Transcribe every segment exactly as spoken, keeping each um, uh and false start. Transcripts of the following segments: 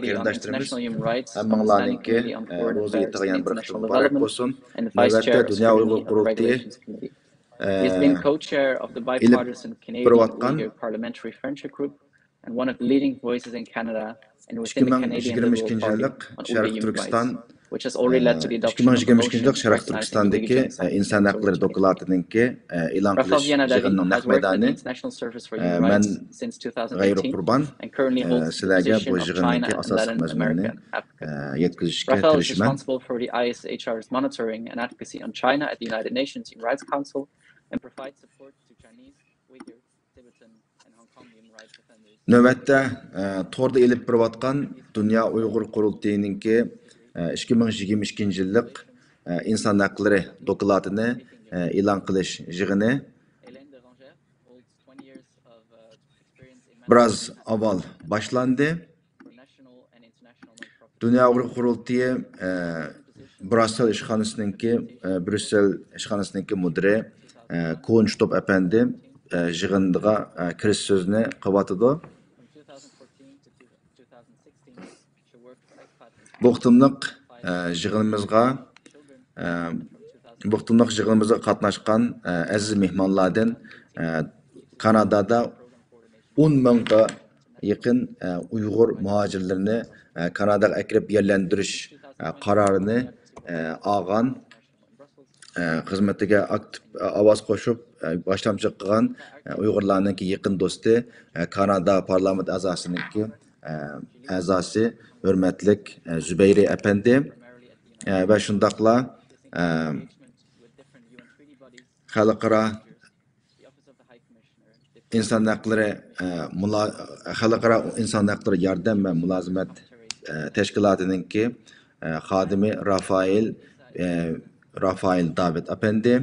قېرىنداشلىرىمىز، ھەممىڭلارنىڭكى، ئە، روزا ھېيتىغا يەنە بىر قېتىم مۇبارەك بولسۇن. نۆۋەتتە دۇنيا ئۇيغۇر قۇرۇلتىيى، ئە، ئېلىپ بېرىۋاتقان ئىككى مىڭ يىگىرمە ئىككىنچى يىللىق شەرقىي تۈركىستان، ئىككى مىڭ يىگىرمە ئىككىنچى يىللىق شەرقىي تۈركىستاندىكى، ئە، ئىنسان ھەقلىرى دوكلاتىنىڭكى، ئە، ئېلان قىلىش يىغىنىنىڭ نەق مەيدانى. ئە، مەن غەيرۇ قۇربان، ئە، سىلەرگە بۇ يىغىننىڭكى ئاساسلىق مەزمۇنىنى، ئە، يەتكۈزۈشكە تىرىشىمەن. نۆۋەتتە، ئە، توردا ئېلىپ بېرىۋاتقان دۇنيا ئۇيغۇر قۇرۇلتىيىنىڭكى، ئە، ئىككى مىڭ يىگىرمە ئىككىنچى يىللىق، ئە، ئىنسان ھەقلىرى دوكلاتىنى، ئە، ئېلان قىلىش يىغىنى بىراز ئاۋۋال باشلاندى. دۇنيا ئۇيغۇر قۇرۇلتىيى، ئە، بروسسېل ئىشخانىسىنىڭكى، ئە، بروسسېل ئىشخانىسىنىڭكى مۇدىرى، ئە، كوۋېنشتوپ ئەپەندى، ئە، يىغىنغا، ئە، كىرىش سۆزىنى قىلىۋاتىدۇ. بۇ قېتىملىق، ئە، يىغىنىمىزغا، ئە، بۇ قېتىملىق يىغىنىمىزغا قاتناشقان، ئە، ئەزىز مېھمانلاردىن، ئە، كانادادا ئون مىڭغا يېقىن، ئە، ئۇيغۇر مۇھاجىرلىرىنى، ئە، كاناداغا ئەكىرىپ يەرلەندۈرۈش، ئە، قارارىنى، ئە، ئالغان، ئە، خىزمىتىگە ئاكتىپ، ئە، ئاۋاز قوشۇپ، ئە، باشلامچىلىق قىلغان، ئە، ئۇيغۇرلارنىڭكى يېقىن دوستى، ئە، كانادا پارلامېنت ئەزاسىنىڭكى، ئە، ئەزاسى ھۆرمەتلىك، ئە، زۇبەيرى ئەپەندى، ئە، ۋە شۇنداقلا، ئە، خەلقئارا ئىنسان ھەقلىرى، ئە، مۇلا-، خەلقئارا ئىنسان ھەقلىرى ياردەم ۋە مۇلازىمەت، ئە، تەشكىلاتىنىڭكى، ئە، خادىمى رافائېل، ئە، رافائېل داۋىد ئەپەندى.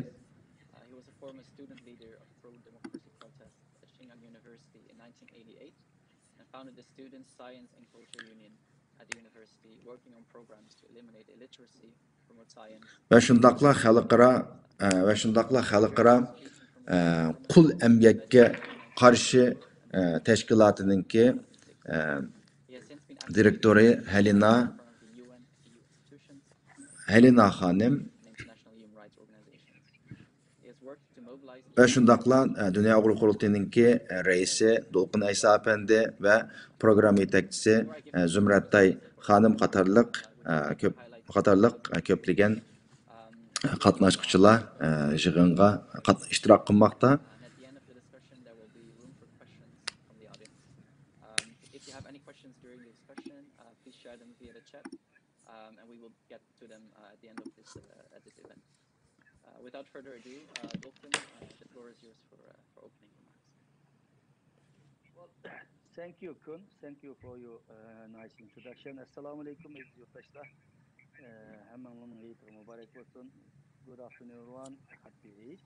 ۋە شۇنداقلا خەلقئارا، ئە، ۋە شۇنداقلا خەلقئارا، ئە، قۇل ئەمگەككە قارشى، ئە، تەشكىلاتىنىڭكى، ئە، دىرېكتورى ھەلىنا، ھەلىنا خانىم. ۋە شۇنداقلا، ئە، دۇنيا ئۇيغۇر قۇرۇلتىيىنىڭكى، ئە، رەئىسى دولقۇن ئەيسا ئەپەندى ۋە پروگرامما يېتەكچىسى، ئە، زۇمرەتتاي خانىم قاتارلىق، ئە، كۆپ، قاتارلىق، ئە، كۆپلىگەن، ئە، قاتناشقۇچىلار، ئە، يىغىنغا قات-، ئىشتىراك قىلماقتا. Um, and we will get to them, uh, at the end of this, uh, at this event. Uh, without further ado, uh, Dolphin, uh, the floor is yours for, uh, for opening remarks. Well, thank you, Kun. Thank you for your, uh, nice introduction. Assalamu alaikum, aziz yurtdaşlar. Ee, Hammanglarning hayiti muborak bo'lsin. Good afternoon, everyone. Happy Eid.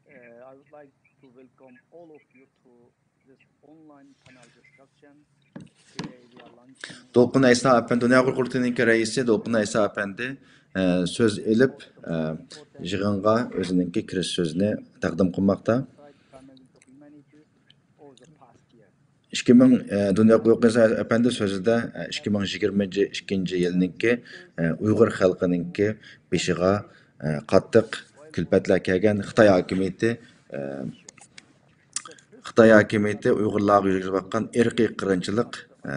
Uh, I would like to welcome all of you to دولقۇن ئەيسا ئەپەندى، دۇنيا ئۇيغۇر قۇرۇلتىيىنىڭكى رەئىسى دولقۇن ئەيسا ئەپەندى، ئە، سۆز ئېلىپ، ئە، يىغىنغا ئۆزىنىڭكى كىرىش سۆزىنى تەقدىم قىلماقتا. ئىككى مىڭ، ئە، دۇنيا ئۇيغۇر قۇرۇلتىيى ئەپەندى سۆزىدە، ئە، ئىككى مىڭ يىگىرمە ئىككىنچى يىلنىڭكى، ئە، ئۇيغۇر خەلقىنىڭكى بېشىغا، ئە، قاتتىق كۈلپەتلەر كەلگەن خىتاي ھاكىمىيىتى، ئە، خىتاي ھاكىمىيىتى ئۇيغۇرلارغا يۈرگۈزۈۋاتقان ئىرقىي قىرغىنچىلىق، ئە،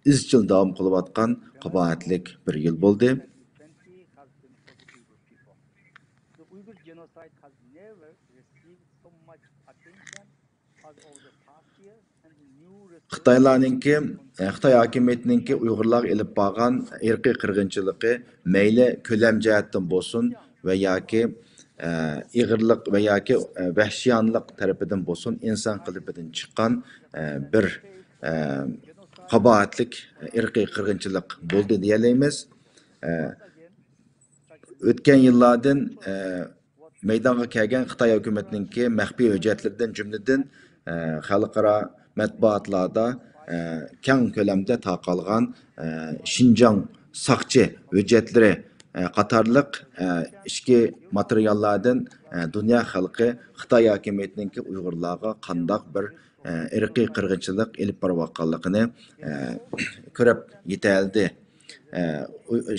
ئىزچىل داۋام قىلىۋاتقان قاباھەتلىك بىر يىل بولدى. خىتايلارنىڭكى، خىتاي ھاكىمىيىتىنىڭكى ئۇيغۇرلارغا ئېلىپ بارغان ئىرقىي قىرغىنچىلىقى مەيلى كۆلەم جەھەتتىن بولسۇن ۋە ياكى، ئە، ئېغىرلىق ۋە ياكى، ئە، ۋەھشىيانىلىق تەرىپىدىن بولسۇن، ئىنسان قېلىپىدىن چىققان، ئە، بىر، ئە، قاباھەتلىك ئىرقىي قىرغىنچىلىق بولدى دېيەلەيمىز. ئە، ئۆتكەن يىللاردىن، ئە، مەيدانغا كەلگەن خىتاي ھۆكۈمىتىنىڭكى مەخپىي ھۆججەتلىرىدىن، جۈملىدىن، ئە، خەلقئارا مەتبۇئاتلاردا، ئە، كەڭ كۆلەمدە تارقالغان، ئە، شىنجاڭ ساقچى ھۆججەتلىرى، ئە، قاتارلىق، ئە، ئىچكى ماتېرىياللاردىن، ئە، دۇنيا خەلقى خىتاي ھاكىمىيىتىنىڭكى ئۇيغۇرلارغا قانداق بىر، ئىرقىي قىرغىنچىلىق ئېلىپ بارىۋاتقانلىقىنى كۆرۈپ يېتەلدى.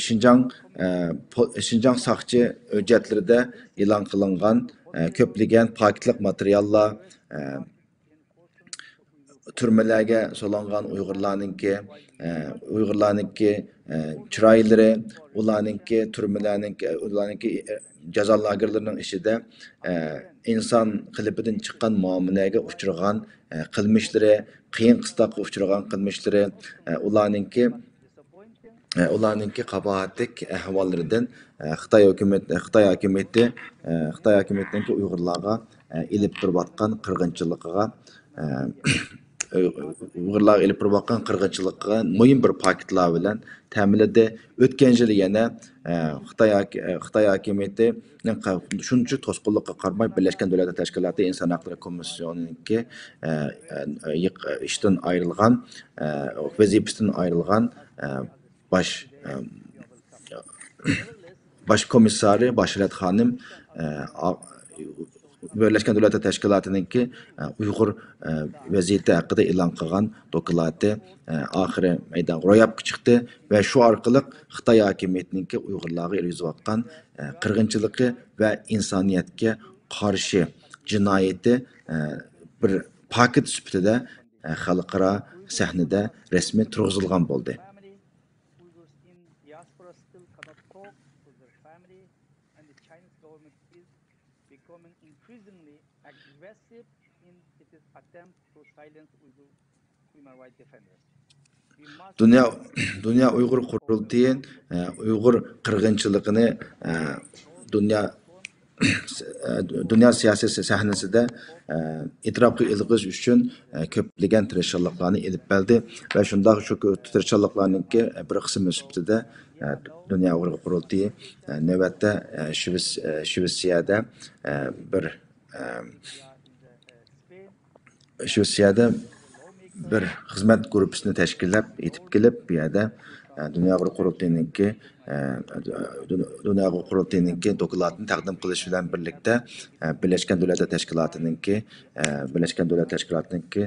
شىنجاڭ، شىنجاڭ ساقچى ھۆججەتلىرىدە ئېلان قىلىنغان كۆپلىگەن پاكىتلىق ماتېرىياللار، تۈرمىلەرگە سولانغان ئۇيغۇرلارنىڭكى، ئۇيغۇرلارنىڭكى چىرايلىرى، ئۇلارنىڭكى تۈرمىلەرنىڭكى، ئۇلارنىڭكى جازا لاگېرلىرىنىڭ ئىچىدە ئىنسان قېلىپىدىن چىققان مۇئامىلىگە ئۇچرىغان قىلمىشلىرى، قىيىن قىستاققا ئۇچرىغان قىلمىشلىرى، ئۇلارنىڭكى ئۇلارنىڭكى قاباھەتلىك ئەھۋاللىرىدىن خىتاي ھۆكۈمەت، خىتاي ھاكىمىيىتى، خىتاي ھاكىمىيىتىنىڭكى ئۇيغۇرلارغا ئېلىپ بېرىۋاتقان قىرغىنچىلىقىغا، ئۇيغۇرلارغا ئېلىپ بېرىۋاتقان قىرغىنچىلىقىغا مۇھىم بىر پاكىتلار بىلەن تەمىنلىدى. ئۆتكەن يىلى يەنە خىتاي ھاك-، خىتاي ھاكىمىيىتىنىڭ شۇنچە توسقۇنلۇققا قارىماي، بىرلەشكەن دۆلەتلەر تەشكىلاتى ئىنسان ھەقلىرى كومىسسىيونىنىڭكى ئىشتىن ئايرىلغان، ۋەزىپىسىدىن ئايرىلغان باش، باش كومىسسارى باشىرەت خانىم بىرلەشكەن دۆلەتلەر تەشكىلاتىنىڭكى ئۇيغۇر ۋەزىيىتى ھەققىدە ئېلان قىلغان دوكلاتى ئاخىرى مەيدانغا، روياپقا چىقتى ۋە شۇ ئارقىلىق خىتاي ھاكىمىيىتىنىڭكى ئۇيغۇرلارغا يۈرگۈزۈۋاتقان قىرغىنچىلىقى ۋە ئىنسانىيەتكە قارشى جىنايىتى بىر پاكىت سۈپىتىدە خەلقئارا سەھنىدە رەسمىي تۇرغۇزۇلغان بولدى. Uyghurs in diaspora still cannot talk to their family, and the Chinese government is becoming increasingly aggressive in its attempt to silence Uyghur human rights defenders. We must دۇنيا، دۇنيا ئۇيغۇر قۇرۇلتىيى ئۇيغۇر قىرغىنچىلىقىنى دۇنيا دۇنيا سىياسىي سەھنىسىدە ئېتىراپقا ئېلىش ئۈچۈن كۆپلىگەن تىرىشچانلىقلارنى ئېلىپ بەردى ۋە شۇنداق شۇ تىرىشچانلىقلارنىڭكى بىر قىسمى سۈپىتىدە دۇنيا ئۇيغۇر قۇرۇلتىيى نۆۋەتتە شىۋېتس-، شىۋېتسىيەدە بىر شىۋېتسىيەدە بىر خىزمەت گۇرۇپپىسىنى تەشكىللەپ يېتىپ كېلىپ، بۇ يەردە، ئە، دۇنيا ئۇيغۇر قۇرۇلتىيىنىڭكى، ئە، دۇنيا ئۇيغۇر قۇرۇلتىيىنىڭكى دوكلاتىنى تەقدىم قىلىش بىلەن بىرلىكتە، ئە، بىرلەشكەن دۆلەتلەر تەشكىلاتىنىڭكى، ئە، بىرلەشكەن دۆلەتلەر تەشكىلاتىنىڭكى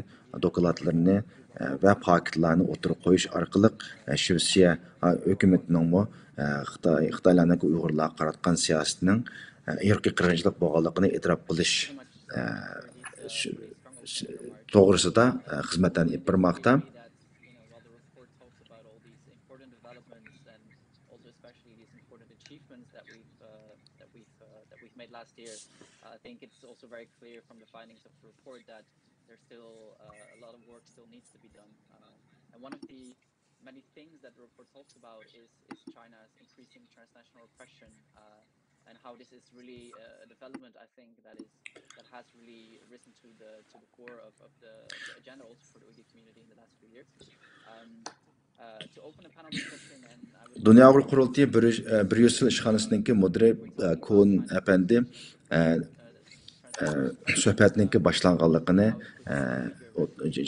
دوكلاتلىرىنى، ئە، ۋە پاكىتلارنى ئوتتۇرىغا قويۇش ئارقىلىق، ئە، شىۋېتسىيە، ئە، ھۆكۈمىتىنىڭمۇ، ئە، خىتاي، خىتايلارنىڭكى ئۇيغۇرلارغا قاراتقان سىياسىتىنىڭ، ئە، ئىرقىي قىرغىنچىلىق بولغانلىقىنى ئېتىراپ قىلىش، ئە، شۇ-، شۇ-، توغرىسىدا، ئە، خىزمەتلەرنى ئېلىپ بارماقتا. That we've, uh, that we've, uh, that we've made last year. Uh, I think it's also very clear from the findings of the report that there's still, uh, a lot of work still needs to be done. Uh, and one of the many things that the report talks about is, is China's increasing transnational oppression, uh, and how this is really, uh, a development, I think, that is, that has really risen to the, to the core of, of the, the agenda also for the Uyghur community in the last few years. Um, uh, to open a panel discussion, and I would دۇنيا ئۇيغۇر قۇرۇلتىيى بريۇ-، ئە، بريۇسسېل ئىشخانىسىنىڭكى مۇدىرى، ئە، كون ئەپەندى، ئە، ئە، سۆھبەتنىڭكى باشلانغانلىقىنى، ئە،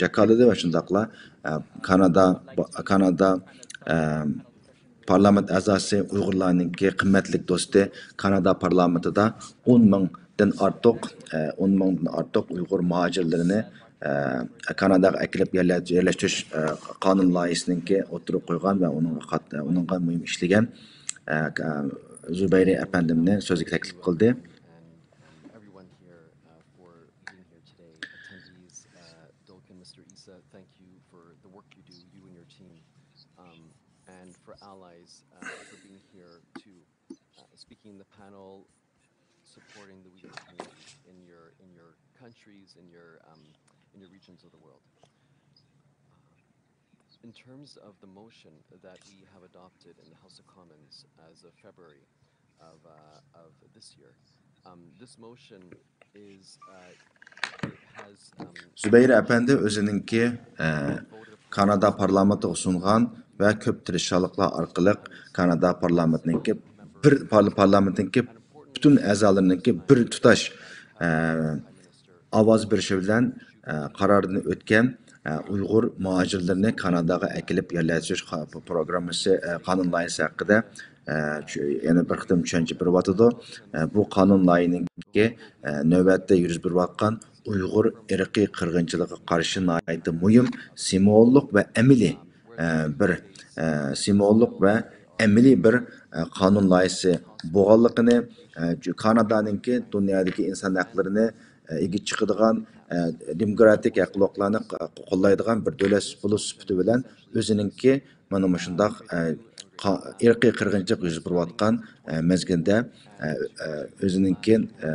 جاكارلىدى ۋە شۇنداقلا، ئە، كانادا، كانادا، ئە، پارلامېنت ئەزاسى، ئۇيغۇرلارنىڭكى قىممەتلىك دوستى، كانادا پارلامېنتىدا ئون مىڭدىن ئارتۇق، ئە، ئون مىڭدىن ئارتۇق ئۇيغۇر مۇھاجىرلىرىنى، ئە، كاناداغا ئەكېلىپ يەرلە-، يەرلەشتۈرۈش، ئە، قانۇن لايىھىسىنىڭكى ئوتتۇرىغا قويغان ۋە ئۇنىڭغا قات-، ئۇنىڭغا مۇھىم ئىشلىگەن، ئە، زۇبەيرى ئەپەندىمنى سۆزگە تەكلىپ قىلدى. And, um, everyone here, uh, for being here today. Attendees, uh, Dolkin, Mister Issa, thank you for the work you do, you and your team. Um, and for allies, uh, for being here too, uh, speaking in the panel, supporting the Uyghur community in your, in your countries, in your, um, in your regions of the world. In terms of the motion that we have adopted in the House of Commons as of February of, uh, of this year, um, this motion is, uh, it has, um, زۇبەيرى ئەپەندى ئۆزىنىڭكى، ئە، كانادا پارلامېنتىغا سۇنغان ۋە كۆپ تىرىشچانلىقلار ئارقىلىق كانادا پارلامېنتىنىڭكى بىر، پارل-، پارلامېنتنىڭكى پۈتۈن ئەزالىرىنىڭكى بىر تۇتاش، ئە، ئاۋاز بېرىشى بىلەن، ئە، قاراردىن ئۆتكەن، ئە، ئۇيغۇر مۇھاجىرلىرىنى كاناداغا ئەكېلىپ يەرلەشتۈرۈش قا-، پروگراممىسى، ئە، قانۇن لايىھەسى ھەققىدە، ئە، چۈ-، يەنە بىر قېتىم چۈشەنچە بېرىۋاتىدۇ. ئە، بۇ قانۇن لايىھەنىڭكى، ئە، نۆۋەتتە يۈز بېرىۋاتقان ئۇيغۇر ئىرقىي قىرغىنچىلىقىغا قارشى ناھايىتى مۇھىم سىمۋوللۇق ۋە ئەمەلىي، ئە، بىر، ئە، سىمۋوللۇق ۋە ئەمەلىي بىر، ئە، قانۇن لايىھەسى بولغانلىقىنى، ئە، كانادانىڭكى دۇنيادىكى ئىنسان ھەقلىرىنى، ئە، ئىگە چىقىدىغان، ئە، دېموكراتىك ھەقلىقلارنى ق-، قوللايدىغان بىر دۆلەت بولۇش سۈپىتى بىلەن ئۆزىنىڭكى مانا مۇشۇنداق، ئە، قا-، ئىرقىي قىرغىنچىلىق يۈز بېرىۋاتقان، ئە، مەزگىلدە، ئە، ئە، ئۆزىنىڭكى، ئە،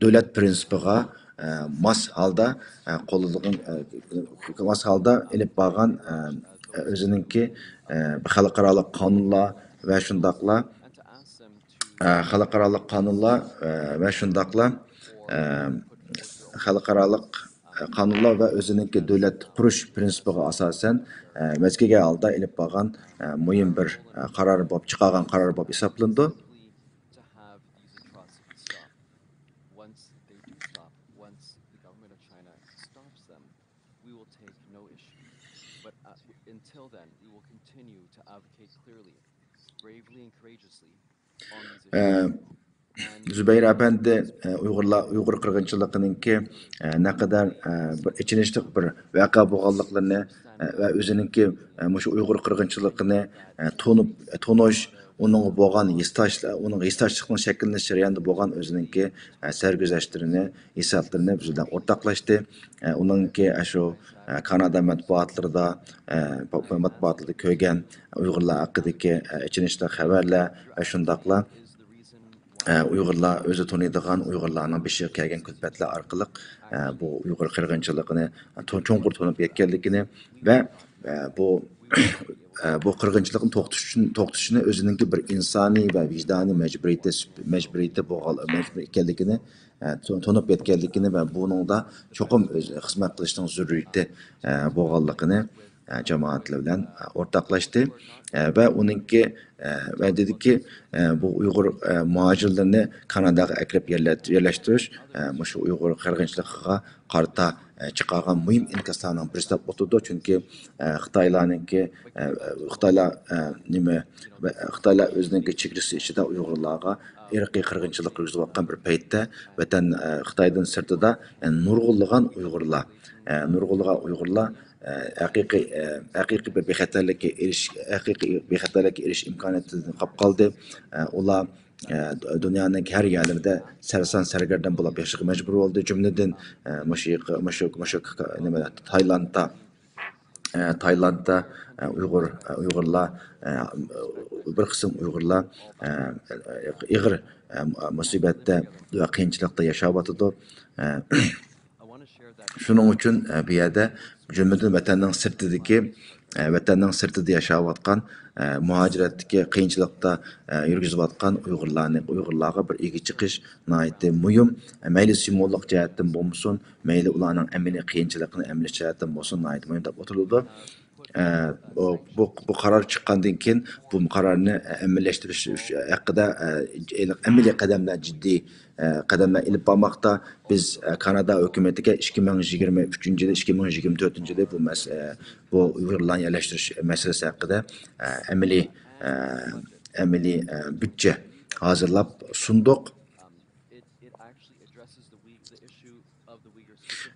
دۆلەت پىرىنسىپىغا، ئە، ماس ھالدا، ئە، قوللىدىغان، ئە، ماس ھالدا ئېلىپ بارغان، ئە، ئۆزىنىڭكى، ئە، خەلقئارالىق قانۇنلار ۋە شۇنداقلا، ئە، خەلقئارالىق قانۇنلار، ئە، ۋە شۇنداقلا، ئە، خەلقئارالىق، ئە، قانۇنلار ۋە ئۆزىنىڭكى دۆلەت قۇرۇش پىرىنسىپىغا ئاساسەن، ئە، مەزگىلگە ھالدا ئېلىپ بارغان، ئە، مۇھىم بىر، ئە، قارار بولۇپ، چىقارغان قارار بولۇپ ھېسابلىنىدۇ. ئە، زۇبەير ئەپەندى، ئە، ئۇيغۇرلار، ئۇيغۇر قىرغىنچىلىقىنىڭكى، ئە، نەقەدەر، ئە، بىر ئېچىنىشلىق بىر ۋەقە بولغانلىقلىرىنى، ئە، ۋە ئۆزىنىڭكى، ئە، مۇشۇ ئۇيغۇر قىرغىنچىلىقىنى، ئە، تونۇپ، تونۇش، ئۇنىڭغا بولغان ھېسداشلىق، ئۇنىڭ ھېسداشلىقنىڭ شەكىللىنىش جەريانىدا بولغان ئۆزىنىڭكى، ئە، سەرگۈزەشتلىرىنى، ھېسابلىرىنى بىز بىلەن ئورتاقلاشتى. ئە، ئۇنىڭكى، ئە، شۇ، ئە، كانادا مەتبۇئاتلىرىدا، ئە، مەتبۇئاتلىرىدا كۆرگەن ئۇيغۇرلار ھەققىدىكى، ئە، ئېچىنىشلىق خەۋەرلەر ۋە شۇنداقلا، ئە، ئۇيغۇرلار ئۆزى تونۇيدىغان ئۇيغۇرلارنىڭ بېشىغا كەلگەن كۈلپەتلەر ئارقىلىق، ئە، بۇ ئۇيغۇر قىرغىنچىلىقىنى تو-، چوڭقۇر تونۇپ يەتكەنلىكىنى ۋە، ئە، بۇ، ئە، بۇ قىرغىنچىلىقنى توختىتىش ئۈچۈن، توختىتىشنى ئۆزىنىڭكى بىر ئىنسانىي ۋە ۋىجدانىي مەجبۇرىيىتى، مەجبۇرىيىتى بولغان، مەجبۇر ئىكەنلىكىنى، ئە، تو-، تونۇپ يەتكەنلىكىنى ۋە بۇنىڭدا چوقۇم ئۆز خىزمەت قىلىشنىڭ زۆرۈرىيىتى، ئە، بولغانلىقىنى، ئە، جامائەتلەر بىلەن، ئە، ئورتاقلاشتى. ئە، ۋە ئۇنىڭكى، ئە، ۋە دېدىكى، ئە، بۇ ئۇيغۇر، ئە، مۇھاجىرلىرىنى كاناداغا ئەكىرىپ يەرلە-، يەرلەشتۈرۈش، ئە، مۇشۇ ئۇيغۇر قىرغىنچىلىقىغا قارىتا، ئە، چىقارغان مۇھىم ئىنكاسلارنىڭ بىرسى دەپ ئوتتۇرىدۇ. چۈنكى، ئە، خىتايلارنىڭكى، ئە، خىتايلار، ئە، نېمە، خىتايلار ئۆزىنىڭكى چېگرىسى ئىچىدە ئۇيغۇرلارغا ئىرقىي قىرغىنچىلىق يۈرگۈزۈۋاتقان بىر پەيتتە، ۋەتەن، ئە، خىتايدىن سىرتىدا، ئە، نۇرغۇنلىغان ئۇيغۇرلار، ئە، نۇرغۇنلىغان ئۇيغۇرلار، ئە، ھەقىقىي، ئە، ھەقىقىي بىر بىخەتەرلىككە ئېرىش-، ھەقىقىي بىخەتەرلىككە ئېرىشىش ئىمكانىيىتىدىن قاپقالدى. ئە، ئۇلار، ئە، دۇنيانىڭ ھەر يەرلىرىدە سەرسان سەرگەردان بولۇپ ياشاشقا مەجبۇر بولدى. جۈملىدىن، ئە، مۇشۇ، مۇشۇ، مۇشۇ، نېمە، تايلاندتا، ئە، تايلاندتا، ئە، ئۇيغۇر، ئە، ئۇيغۇرلار، ئە، بىر قىسىم ئۇيغۇرلار، ئە، ئېغىر، ئە، مۇسىبەتتە ۋە قىيىنچىلىقتا ياشاۋاتىدۇ. ئە، شۇنىڭ ئۈچۈن، ئە، بۇ يەردە جۈملىدىن ۋەتەننىڭ سىرتىدىكى، ئە، ۋەتەننىڭ سىرتىدا ياشاۋاتقان، ئە، مۇھاجىرەتتىكى قىيىنچىلىقتا، ئە، يۈرگۈزۈۋاتقان ئۇيغۇرلارنى، ئۇيغۇرلارغا بىر ئىگە چىقىش ناھايىتى مۇھىم. ئە، مەيلى سىمۋوللۇق جەھەتتىن بولمىسۇن، مەيلى ئۇلارنىڭ ئەمەلىي قىيىنچىلىقىنى ئەمەلىي جەھەتتىن بولسۇن ناھايىتى مۇھىم دەپ ئوتتۇرىدا. ئە، بۇ، بۇ، بۇ قارار چىققاندىن كېيىن بۇ قارارنى ئەمەلىيلەشتۈرۈش ھەققىدە، ئە، ئەمەلىي قەدەملەر، جىددىي، ئە، قەدەملەر ئېلىپ بارماقتا. بىز، ئە، كانادا ھۆكۈمىتىگە ئىككى مىڭ يىگىرمە ئۈچىنچى يىلى، ئىككى مىڭ يىگىرمە تۆتىنچى يىلى بۇ مەس-، ئە، بۇ ئۇيغۇرلارنى يەرلەشتۈرۈش مەسىلىسى ھەققىدە، ئە، ئەمەلىي، ئە، ئەمەلىي، ئە، بۇدجە ھازىرلاپ سۇندۇق.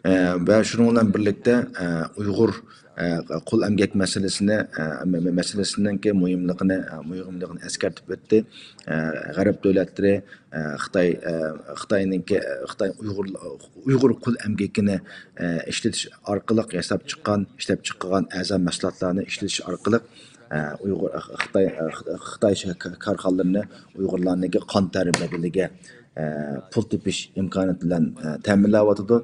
ئە، ۋە شۇنىڭ بىلەن بىرلىكتە، ئە، ئۇيغۇر، ئە، قۇل ئەمگەك مەسىلىسىنى، ئە، مە-، مە-، مەسىلىسىنىڭكى مۇھىملىقىنى، ئە، مۇھىملىقىنى ئەسكەرتىپ ئۆتتى. ئە، غەرب دۆلەتلىرى، ئە، خىتاي، ئە، خىتاينىڭكى، خىتاي ئۇيغۇر، ئۇيغۇر قۇل ئەمگىكىنى، ئە، ئىشلىتىش ئارقىلىق ياساپ چىققان، ئىشلەپ چىققان ئەرزان مەھسۇلاتلارنى ئىشلىتىش ئارقىلىق، ئە، ئۇيغۇر، خىتاي، خىتاي كارخانىلىرىنى ئۇيغۇرلارنىڭكى قان تەر بەدىلىگە، ئە، پۇل تېپىش ئىمكانىيىتى بىلەن، ئە، تەمىنلەۋاتىدۇ.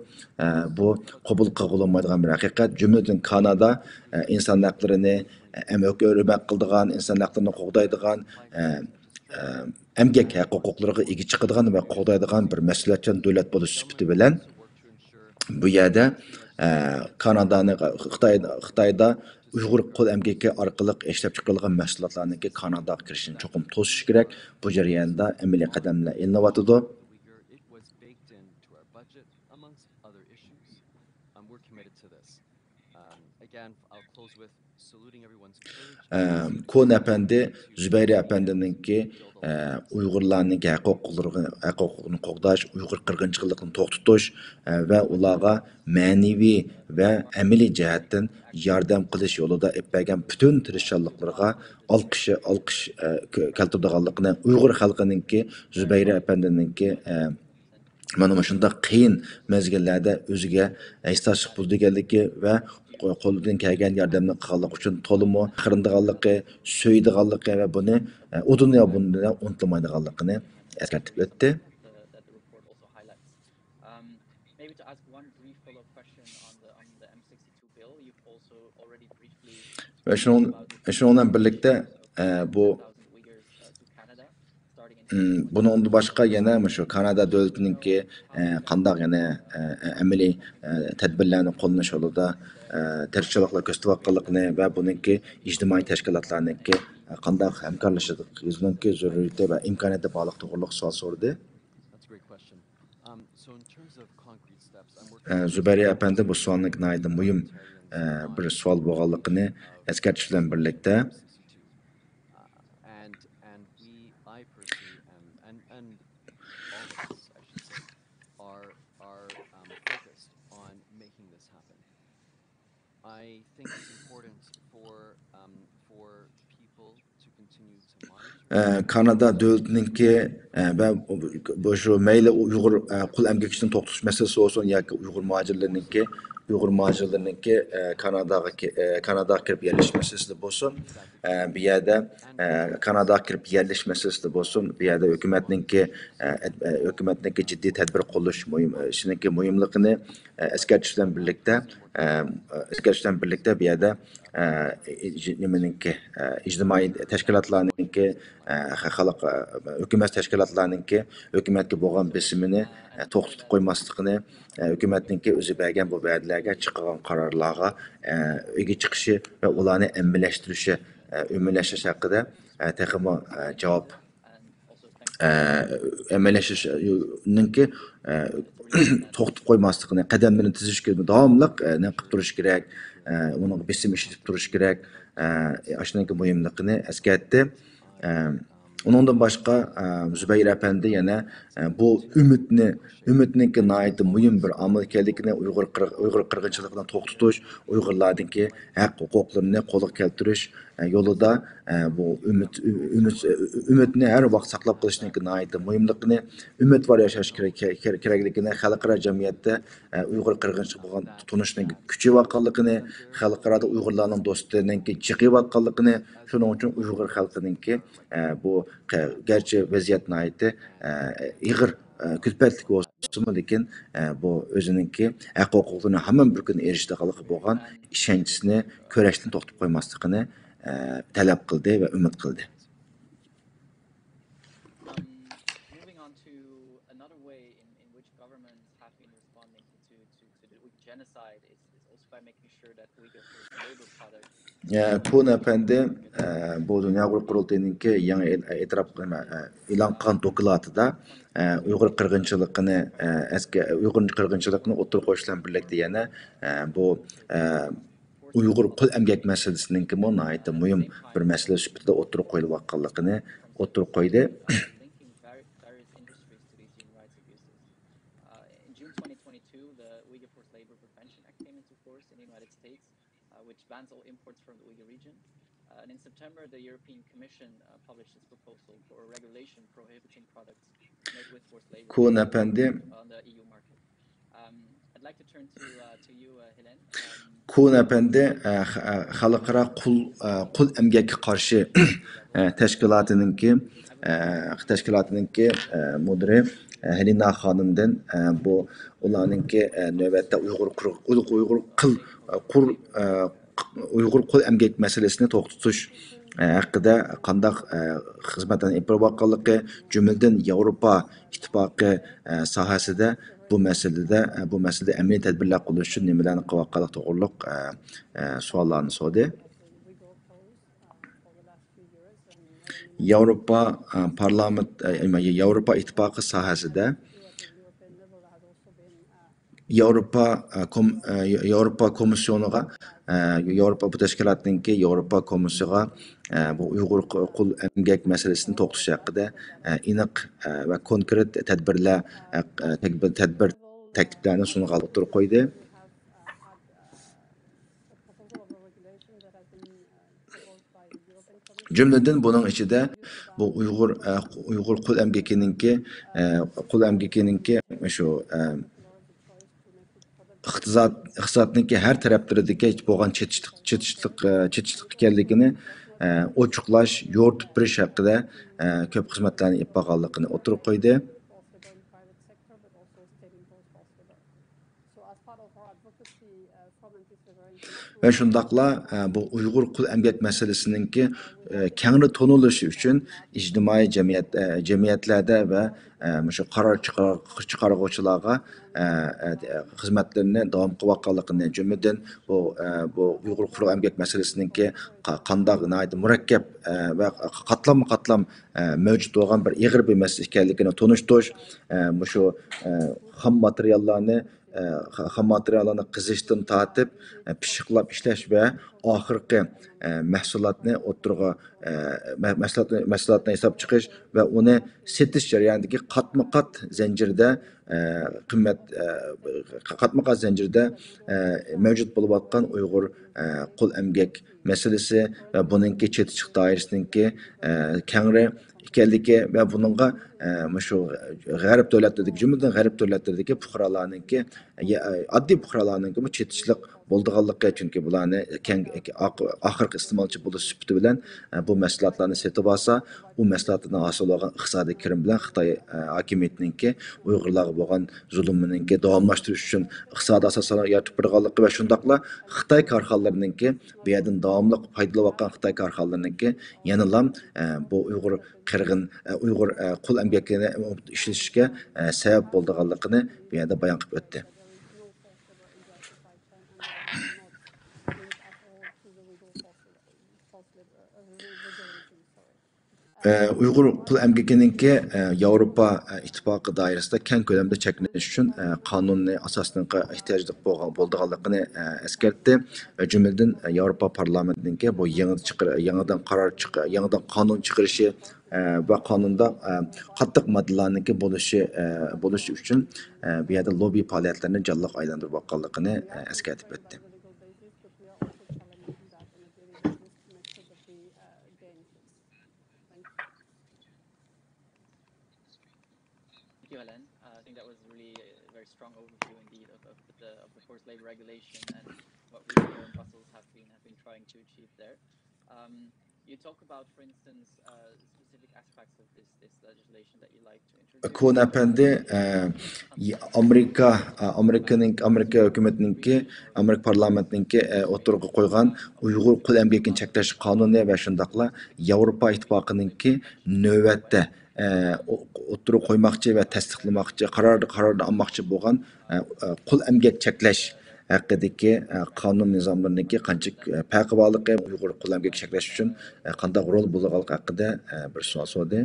ئە، بۇ قوبۇل قىلغىلى بولمايدىغان بىر ھەقىقەت. جۈملىدىن كانادا، ئە، ئىنسان ھەقلىرىنى، ئە، ھۆرمەت قىلىدىغان، ئىنسان ھەقلىرىنى قوغدايدىغان، ئە، ئە، ئەمگەك ھەق ھوقۇقلىرىغا ئىگە چىقىدىغان ۋە قوغدايدىغان بىر مەسئۇلىيەتچان دۆلەت بولۇش سۈپىتى بىلەن، بۇ يەردە، ئە، كانادانى، خىتاي، خىتايدا ئۇيغۇر قول ئەمگىكى ئارقىلىق ئىشلەپچىقىرىلغان مەھسۇلاتلارنىڭكى كاناداغا كىرىشىنى چوقۇم توسۇش كېرەك. بۇ جەرياندا ئەمەلىي قەدەملەر ئېلىنىۋاتىدۇ. ئە، كون ئەپەندى زۇبەيرى ئەپەندىنىڭكى، ئە، ئۇيغۇرلارنىڭ ھەق ھوقۇقلىرىغا، ھەق ھوقۇقىنى قوغداش، ئۇيغۇر قىرغىنچىلىقىنى توختىتىش، ئە، ۋە ئۇلارغا مەنىۋى ۋە ئەمەلىي جەھەتتىن ياردەم قىلىش يولىدا ئېلىپ بەرگەن پۈتۈن تىرىشچانلىقلىرىغا ئالقىش، ئالقىش، ئە، كۆ-، كەلتۈرىدىغانلىقىنى، ئۇيغۇر خەلقىنىڭكى، زۇبەيرە ئەپەندىنىڭكى، ئە، مانا مۇشۇنداق قىيىن مەزگىللەردە ئۆزىگە ھېسداشلىق بولىدىغانلىقى ۋە قولىدىن كەلگەن ياردەمنى قىلغانلىقى ئۈچۈن تولىمۇ پەخىرلىنىدىغانلىقى، سۆيىدىغانلىقى ۋە بۇنى، ئۇ دۇنيا بۇنى ئۇنتۇمايدىغانلىقىنى ئەسكەرتىپ ئۆتتى. ۋە شۇنىڭ، شۇنىڭ بىلەن بىرلىكتە، ئە، بۇ، ئىم، بۇنىڭدىن باشقا يەنە مۇشۇ كانادا دۆلىتىنىڭكى، ئە، قانداق يەنە، ئە، ئەمەلىي، ئە، تەدبىرلەرنى قوللىنىش يولىدا، ئە، تىرىشچانلىقلار كۆرسىتىۋاتقانلىقىنى ۋە بۇنىڭكى ئىجتىمائىي تەشكىلاتلارنىڭكى، ئە، قانداق ھەمكارلىشىشنىڭكى زۆرۈرىيىتى ۋە ئىمكانىيىتى بارلىقى توغرۇلۇق سوئال سورىدى. ئە، زۇبەيرى ئەپەندى بۇ سوئالنىڭ ناھايىتى مۇھىم، ئە، بىر سوئال بولغانلىقىنى ئەسكەرتىش بىلەن بىرلىكتە، ئە، كانادا دۆلىتىنىڭكى، ئە، ۋە بۇ شۇ مەيلى ئۇيغۇر، ئە، قۇل ئەمگەكچىسىنى توختىتىش مەسىلىسى بولسۇن ياكى ئۇيغۇر مۇھاجىرلىرىنىڭكى، ئۇيغۇر مۇھاجىرلىرىنىڭكى، ئە، كاناداغا كە-، ئە، كاناداغا كىرىپ يەرلىشىش مەسىلىسىدە بولسۇن، ئە، بۇ يەردە، ئە، كاناداغا كىرىپ يەرلىشىش مەسىلىسىدە بولسۇن، بۇ يەردە ھۆكۈمەتنىڭكى، ئە، ئە، ھۆكۈمەتنىڭكى جىددىي تەدبىر قوللىشى مۇھىم، ئە، ئىشىنىڭكى مۇھىملىقىنى، ئە، ئەسكەرتىش بىلەن بىرلىكتە، ئە، ئەسكەرتىش بىلەن بىرلىكتە بۇ يەردە، ئە، ئىج-، نېمىنىڭكى، ئە، ئىجتىمائىي تەشكىلاتلارنىڭكى، ئە، خەلق، ئە، ھۆكۈمەت تەشكىلاتلارنىڭكى ھۆكۈمەتكە بولغان بېسىمىنى، ئە، توختىتىپ قويماسلىقىنى، ئە، ھۆكۈمەتنىڭكى ئۆزى بەرگەن بۇ ۋەدىلەرگە، چىقارغان قارارلارغا، ئە، ئىگە چىقىشى ۋە ئۇلارنى ئەمەلىيلەشتۈرۈشى، ئە، ئۆمەملەشتۈرۈش ھەققىدە، ئە، تېخىمۇ، ئە، جاۋاب ئە، ئەمەلىيلىشىشنىڭكى، ئە، توختىتىپ قويماسلىقىنى، قەدەملىرىنى تىزىشكە داۋاملىق، ئە، نېمە قىلىپ تۇرۇش كېرەك، ئە، ئۇنىڭغا بېسىم ئىشلىتىپ تۇرۇش كېرەك، ئە، ئاشۇنىڭكى مۇھىملىقىنى ئەسكەرتتى. ئە، ئۇنىڭدىن باشقا، ئە، زۇبەير ئەپەندى يەنە، ئە، بۇ ئۈمىدنى، ئۈمىدنىڭكى ناھايىتى مۇھىم بىر ئامىل ئىكەنلىكىنى، ئۇيغۇر قىر-، ئۇيغۇر قىرغىنچىلىقىنى توختىتىش، ئۇيغۇرلاردىكى ھەق ھوقۇقلىرىنى قولغا كەلتۈرۈش، ئە، يولىدا، ئە، بۇ ئۈمىد، ئۈمىد، ئۈمىدنى ھەر ۋاقىت ساقلاپ قېلىشنىڭكى ناھايىتى مۇھىملىقىنى، ئۈمىدۋار ياشاش كېرەك، كېرەكلىكىنى، خەلقئارا جەمئىيەتتە، ئە، ئۇيغۇر قىرغىنچىلىقى بولغان تونۇشنىڭ كۈچىيىۋاتقانلىقىنى، خەلقئارادا ئۇيغۇرلارنىڭ دوستلىرىنىڭكى جىقىيىۋاتقانلىقىنى، شۇنىڭ ئۈچۈن ئۇيغۇر خەلقىنىڭكى، ئە، بۇ قە-، گەرچە ۋەزىيەت ناھايىتى، ئە، ئېغىر، ئە، كۈلپەتلىك بولسىمۇ، لېكىن، ئە، بۇ ئۆزىنىڭكى ھەق ھوقۇقلىرىنى ھامان بىر كۈنى ئېرىشىدىغانلىقى بولغان ئىشەنچىسىنى كۈرەشتىن توختىتىپ قويماسلىقىنى، ئە، تەلەپ قىلدى ۋە ئۈمىد قىلدى. يە، كون ئەپەندى، ئە، بۇ دۇنيا ئۇيغۇر قۇرۇلتىيىنىڭكى يېڭى ئېت-، ئېتىراپ، نېمە، ئە، ئېلان قىلغان دوكلاتىدا، ئە، ئۇيغۇر قىرغىنچىلىقىنى، ئە، ئەسكە-، ئۇيغۇر قىرغىنچىلىقىنى ئوتتۇرىغا قويۇش بىلەن بىرلىكتە يەنە، ئە، بۇ، ئە، ئۇيغۇر قۇل ئەمگەك مەسىلىسىنىڭكىمۇ ناھايىتى مۇھىم بىر مەسىلە سۈپىتىدە ئوتتۇرىغا قويۇلۇۋاتقانلىقىنى ئوتتۇرىغا قويدى. كون ئەپەندى، كون ئەپەندى، ئە، خ-، ئە، خەلقئارا قۇل، ئە، قۇل ئەمگەككە قارشى، ئە، تەشكىلاتىنىڭكى، ئە، تەشكىلاتىنىڭكى، ئە، مۇدىرى، ئە، ھېلىنا خانىمدىن، ئە، بۇ ئۇلارنىڭكى، ئە، نۆۋەتتە ئۇيغۇر قۇر-، ئۇيغۇر قىل، ئە، قۇر-، ئە، ئۇيغۇر قۇل ئەمگەك مەسىلىسىنى توختىتىش، ئە، ھەققىدە قانداق، ئە، خىزمەتلەرنى ئېلىپ بېرىۋاتقانلىقى، جۈملىدىن ياۋروپا ئىتتىپاقى، ئە، ساھەسىدە بۇ مەسىلىدە، ئە، بۇ مەسىلىدە ئەمەلىي تەدبىرلەر قوللىنىش ئۈچۈن نېمىلەرنى قىلىۋاتقانلىقى توغرۇلۇق، ئە، ئە، سوئاللارنى سورىدى. ياۋروپا، ئە، پارلامېنت، ئە، ياۋروپا ئىتتىپاقى ساھەسىدە ياۋروپا، ئە، كوم-، ئە، ياۋروپا كومىسسىيونىغا، ئە، ياۋروپا بۇ تەشكىلاتنىڭكى ياۋروپا كومىسسىيىغا، ئە، بۇ ئۇيغۇر قۇ-، قۇل ئەمگەك مەسىلىسىنى توختىتىش ھەققىدە، ئە، ئېنىق، ئە، ۋە كونكرېت تەدبىرلەر، ئە، تەدبىر، تەدبىر تەكلىپلەرنى سۇنغان، ئوتتۇرىغا قويدى. جۈملىدىن بۇنىڭ ئىچىدە بۇ ئۇيغۇر، ئە، ئۇيغۇر قۇل ئەمگىكىنىڭكى، ئە، قۇل ئەمگىكىنىڭكى شۇ، ئە، ئىقتىساد، ئىقتىسادنىڭكى ھەر تەرەپلىرىدىكى بولغان چېتىشلىق، چېتىشلىق، ئە، چېتىشلىق ئىكەنلىكىنى، ئە، ئوچۇقلاش، يورۇتۇپ بېرىش ھەققىدە، ئە، كۆپ خىزمەتلەرنى ئېلىپ بارغانلىقىنى ئوتتۇرىغا قويدى. ۋە شۇنداقلا، ئە، بۇ ئۇيغۇر قۇل ئەمگەك مەسىلىسىنىڭكى، ئە، كەڭرى تونۇلۇشى ئۈچۈن ئىجتىمائىي جەمئىيەت، ئە، جەمئىيەتلەردە ۋە، ئە، مۇشۇ قارار چىقار-، چىقارغۇچىلارغا، ئە، ئە، خىزمەتلىرىنى داۋام قىلىۋاتقانلىقىنى، جۈملىدىن بۇ، ئە، بۇ ئۇيغۇر قۇل ئەمگەك مەسىلىسىنىڭكى قا-، قانداق ناھايىتى مۇرەككەپ، ئە، ۋە قاتلاممۇ قاتلام، ئە، مەۋجۇت بولغان بىر ئېغىر بىر مەسىلە ئىكەنلىكىنى تونۇشتۇرۇش، ئە، مۇشۇ، ئە، خام ماتېرىياللارنى ئە، خا-، خام ماتېرىياللارنى قېزىشتىن تارتىپ، ئە، پىششىقلاپ ئىشلەش ۋە ئاخىرقى، ئە، مەھسۇلاتنى ئوتتۇرىغا، ئە، مە-، مەھسۇلاتنى، مەھسۇلاتنى ھېساب چىقىش ۋە ئۇنى سېتىش جەريانىدىكى قاتمۇ قات زەنجىرىدە، ئە، قىممەت، ئە، قاتمۇ قات زەنجىرىدە، ئە، مەۋجۇت بولۇۋاتقان ئۇيغۇر، ئە، قۇل ئەمگەك مەسىلىسى ۋە بۇنىڭكى چېتىشلىق دائىرىسىنىڭكى، ئە، كەڭرى ئىكەنلىكى ۋە بۇنىڭغا، ئە، مۇشۇ غەرب دۆلەتلىرىدىكى، جۈملىدىن غەرب دۆلەتلىرىدىكى پۇقرالارنىڭكى، يا، ئاددىي پۇقرالارنىڭكىمۇ چېتىشلىق بولىدىغانلىقى، چۈنكى بۇلارنى كەڭ، ئاق-، ئاخىرقى ئىستېمالچى بولۇش سۈپىتى بىلەن، ئە، بۇ مەھسۇلاتلارنى سېتىۋالسا، ئۇ مەھسۇلاتلاردىن ھاسىل بولغان ئىقتىسادىي كىرىم بىلەن خىتاي، ئە، ھاكىمىيىتىنىڭكى ئۇيغۇرلارغا بولغان زۇلۇمىنىڭكى داۋاملاشتۇرۇش ئۈچۈن ئىقتىسادىي ئاساسلارنى يارىتىپ بېرىدىغانلىقى ۋە شۇنداقلا خىتاي كارخانىلىرىنىڭكى، بۇ يەردىن داۋاملىق پايدىلىنىۋاتقان خىتاي كارخانىلىرىنىڭكى يەنىلا، ئە، بۇ ئۇيغۇر قىرغىن، ئە، ئۇيغۇر، ئە، قۇل ئەمگەكلىرىنى ئىشلىتىشكە، ئە، سەۋەب بولىدىغانلىقىنى بۇ يەردە بايان قىلىپ ئۆتتى. ئە، ئۇيغۇر قۇل ئەمگىكىنىڭكى، ئە، ياۋروپا، ئە، ئىتتىپاقى دائىرىسىدە كەڭ كۆلەمدە چەكلىنىش ئۈچۈن، ئە، قانۇننى، ئاساسنىڭ ئېھتىياجلىق بولغان، بولىدىغانلىقىنى، ئە، ئەسكەرتتى. ئە، جۈملىدىن، ئە، ياۋروپا پارلامېنتىنىڭكى بۇ يېڭى چىقىر-، يېڭىدىن قارار چىق-، يېڭىدىن قانۇن چىقىرىشى، ئە، ۋە قانۇندا، ئە، قاتتىق ماددىلارنىڭكى بولۇشى، ئە، بولۇشى ئۈچۈن، ئە، بۇ يەردە لوببى پائالىيەتلىرىنى جانلىق ئايلاندۇرۇپ باققانلىقىنى، ئە، ئەسكەرتىپ ئۆتتى. Thank you, Helen. Uh, I think that was really a very strong overview indeed of, of the, of the forced labor regulation and what we here in Brussels have been, have been trying to achieve there. Um, you talk about, for instance, uh, specific aspects of this, this legislation that you like to introduce. كون ئەپەندى، ئە، ئامېرىكا، ئە، ئامېرىكىنىڭ، ئامېرىكا ھۆكۈمىتىنىڭكى، ئامېرىكا پارلامېنتىنىڭكى، ئە، ئوتتۇرىغا قويغان ئۇيغۇر قۇل ئەمگىكىنى چەكلەش قانۇنى ۋە شۇنداقلا ياۋروپا ئىتتىپاقىنىڭكى نۆۋەتتە، ئە، ئو-، ئوتتۇرىغا قويماقچى ۋە تەستىقلىماقچى، قارار، قارارنى ئالماقچى بولغان، ئە، ئە، قۇل ئەمگەك چەكلەش ھەققىدىكى، ئە، قانۇن نىزاملىرىنىڭكى قانچە، ئە، پەرقى بارلىقى، ئۇيغۇر قۇل ئەمگەك چەكلەش ئۈچۈن، ئە، قانداق رول بولىدىغانلىقى ھەققىدە، ئە، بىر سوئال سورىدى.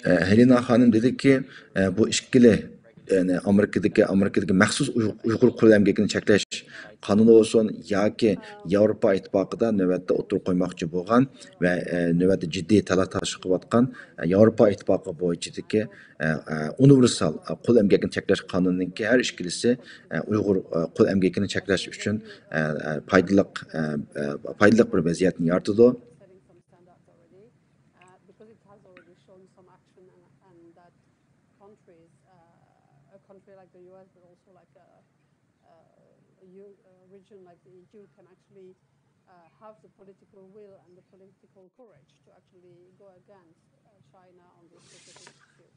ئە، ھېلىنا خانىم دېدىكى، ئە، بۇ ئىككىلى، يەنى ئامېرىكىدىكى، ئامېرىكىدىكى مەخسۇس ئۇي-، ئۇيغۇر قۇل ئەمگىكىنى چەكلەش قانۇنى بولسۇن ياكى ياۋروپا ئىتتىپاقىدا نۆۋەتتە ئوتتۇرىغا قويماقچى بولغان ۋە، ئە، نۆۋەتتە جىددىي تالاش-تارتىش قىلىۋاتقان، ئە، ياۋروپا ئىتتىپاقى بويىچىدىكى، ئە، ئە، ئۇنىۋېرسال، ئە، قۇل ئەمگەكنى چەكلەش قانۇنىنىڭكى ھەر ئىككىلىسى، ئە، ئۇيغۇر، ئە، قۇل ئەمگىكىنى چەكلەش ئۈچۈن، ئە، ئە، پايدىلىق، ئە، ئە، پايدىلىق بىر ۋەزىيەتنى يارىتىدۇ. Uh, because it has already shown some action, and, and that countries, uh, a country like the U S, but also like a, a, a, U, a region like the E U can actually, uh, have the political will and the political courage to actually go against, uh, China on this specific issue.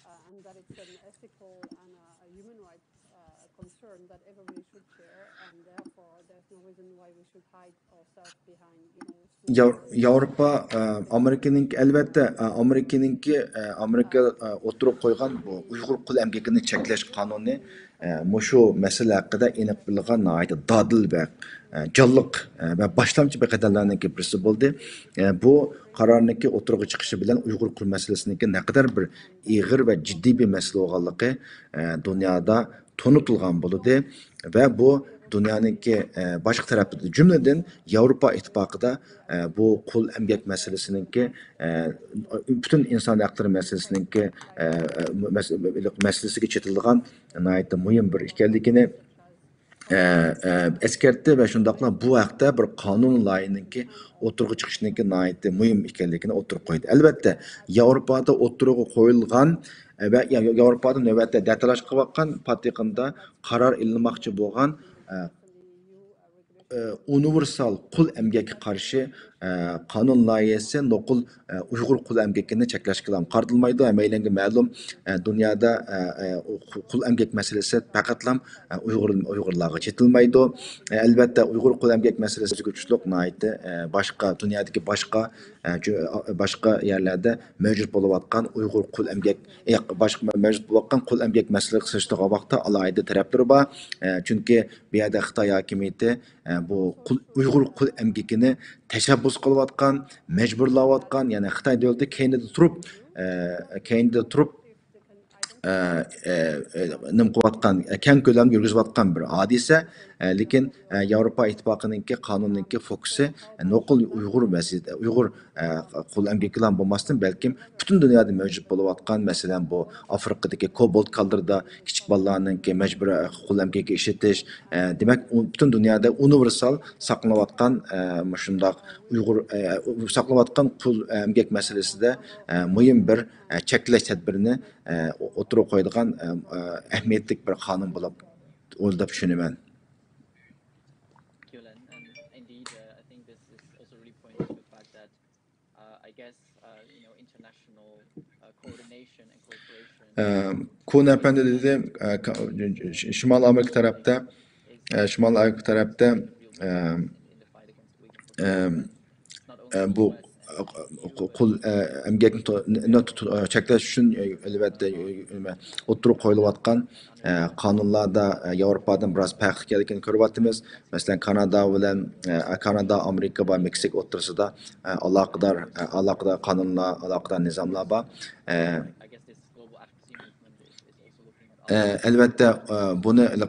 Uh, and that it's an ethical and a, a human rights, uh, concern that everybody should share, and therefore there's no reason why we should hide ourselves behind, you know, small ياۋ-، ياۋروپا، ئە، ئامېرىكىنىڭكى، ئەلۋەتتە، ئە، ئامېرىكىنىڭكى، ئە، ئامېرىكا، ئە، ئوتتۇرىغا قويغان بۇ ئۇيغۇر قۇل ئەمگىكىنى چەكلەش قانۇنى، ئە، مۇشۇ مەسىلە ھەققىدە ئېنىق بىلىدىغان ناھايىتى دادىل ۋە، ئە، جانلىق، ئە، ۋە باشلامچى بىر قەدەملەرنىڭكى بىرسى بولدى. ئە، بۇ قارارنىڭكى ئوتتۇرىغا چىقىشى بىلەن ئۇيغۇر قۇل مەسىلىسىنىڭكى نەقەدەر بىر ئېغىر ۋە جىددىي بىر مەسىلە بولغانلىقى، ئە، دۇنيادا تونۇتۇلغان بولدى ۋە بۇ دۇنيانىڭكى، ئە، باشقا تەرەپلىرىدە، جۈملىدىن ياۋروپا ئىتتىپاقىدا، ئە، بۇ قۇل ئەمگەك مەسىلىسىنىڭكى، ئە، پۈتۈن ئىنسان ھەقلىرى مەسىلىسىنىڭكى، ئە، مەس-، مەسىلىسىگە چېتىلىدىغان ناھايىتى مۇھىم بىر ئىكەنلىكىنى، ئە، ئە، ئەسكەرتتى ۋە شۇنداقلا بۇ ھەقتە بىر قانۇن لايىھىنىڭكى ئوتتۇرىغا چىقىشىنىڭكى ناھايىتى مۇھىم ئىكەنلىكىنى ئوتتۇرىغا قويدى. ئەلۋەتتە، ياۋروپادا ئوتتۇرىغا قويۇلغان، ئە، ۋە يا-، ياۋروپادا نۆۋەتتە دەتالاش قىلىۋاتقان، پات يېقىندا قارار ئېلىنماقچى بولغان، ئە، ئە، ئۇنىۋېرسال قۇل ئەمگەككە قارشى، ئە، قانۇن لايىھەسى نوقۇل، ئە، ئۇيغۇر قۇل ئەمگىكىنى چەكلەشكىلا قارىتىلمايدۇ. ھەممەيلەنگە مەلۇم، ئە، دۇنيادا، ئە، ئە، قۇ-، قۇل ئەمگەك مەسىلىسى پەقەتلا، ئە، ئۇيغۇر، ئۇيغۇرلارغا چېتىلمەيدۇ. ئە، ئەلۋەتتە، ئۇيغۇر قۇل ئەمگەك مەسىلىسىگە تۇشلۇق ناھايىتى، ئە، باشقا، دۇنيادىكى باشقا، ئە، جۇ-، ئا-، باشقا يەرلەردە مەۋجۇت بولۇۋاتقان ئۇيغۇر قۇل ئەمگەك، ئە، باشقا مەۋجۇت بولۇۋاتقان قۇل ئەمگەك مەسىلىسىگە سېلىشتۇرغان ۋاقىتتا ئالاھىدە تەرەپلىرى بار. ئە، چۈنكى بۇ يەردە خىتاي ھاكىمىيىتى، ئە، بۇ قۇل، ئۇيغۇر قۇل ئەمگىكىنى تەشەببۇس قىلىۋاتقان، مەجبۇرلاۋاتقان، يەنى خىتاي دۆلىتى كەينىدە تۇرۇپ، ئە، كەينىدە تۇرۇپ، ئە، ئە، ئە، نېمە قىلىۋاتقان، ئە، كەڭ كۆلەمدە يۈرگۈزۈۋاتقان بىر ھادىسە. ئە، لېكىن، ئە، ياۋروپا ئىتتىپاقىنىڭكى قانۇننىڭكى فوكۇسى، ئە، نوقۇل ئۇيغۇر ۋەزىيىتى، ئۇيغۇر، ئە، قۇل ئەمگىكىلا بولماستىن، بەلكىم پۈتۈن دۇنيادا مەۋجۇت بولۇۋاتقان، مەسىلەن، بۇ ئافرىقىدىكى كوبالت كالدىرىدا كىچىك بالىلارنىڭكى مەجبۇرىي قۇل ئەمگەككە ئىشلىتىش، ئە، دېمەك، ئۇ پۈتۈن دۇنيادا ئۇنىۋېرسال ساقلىنىۋاتقان، ئە، مۇشۇنداق ئۇيغۇر، ئە، ساقلىنىۋاتقان قۇل ئەمگەك مەسىلىسىدە، ئە، مۇھىم بىر، ئە، چەكلەش تەدبىرىنى، ئە، ئوتتۇرىغا قويىدىغان، ئە، ئە، ئەھمىيەتلىك بىر قانۇن بولۇپ، دەپ چۈشىنىمەن. Thank you, Len. And indeed, uh, I think this is also really pointing to the fact that, uh, I guess, uh, you know, international, uh, coordination and cooperation ئە، كون ئەپەندى دېدى، ئە، ك-، ش-، شىمالىي ئامېرىكا تەرەپتە، ئە، شىمالىي ئامېرىكا تەرەپتە، ئە، ئە، ئە، بۇ، ئە، قۇل، ئە، ئەمگەكنى تو-، ن-، ن-، تۇ-، تۇ-، ئە، چەكلەش ئۈچۈن، ئە، ئەلۋەتتە، ئە، ئوتتۇرىغا قويۇلۇۋاتقان، ئە، قانۇنلاردا، ئە، ياۋروپادىن بىراز پەرقلىق ئىكەنلىكىنى كۆرۈۋاتىمىز. مەسىلەن، كانادا بىلەن، ئە، كانادا، ئامېرىكا ۋە مېكسىكا ئوتتۇرىسىدا، ئە، ئالاقىدار، ئە، ئالاقىدار قانۇنلار، ئالاقىدار نىزاملار بار. ئە، ئە، ئەلۋەتتە، ئە، بۇنى، ئە،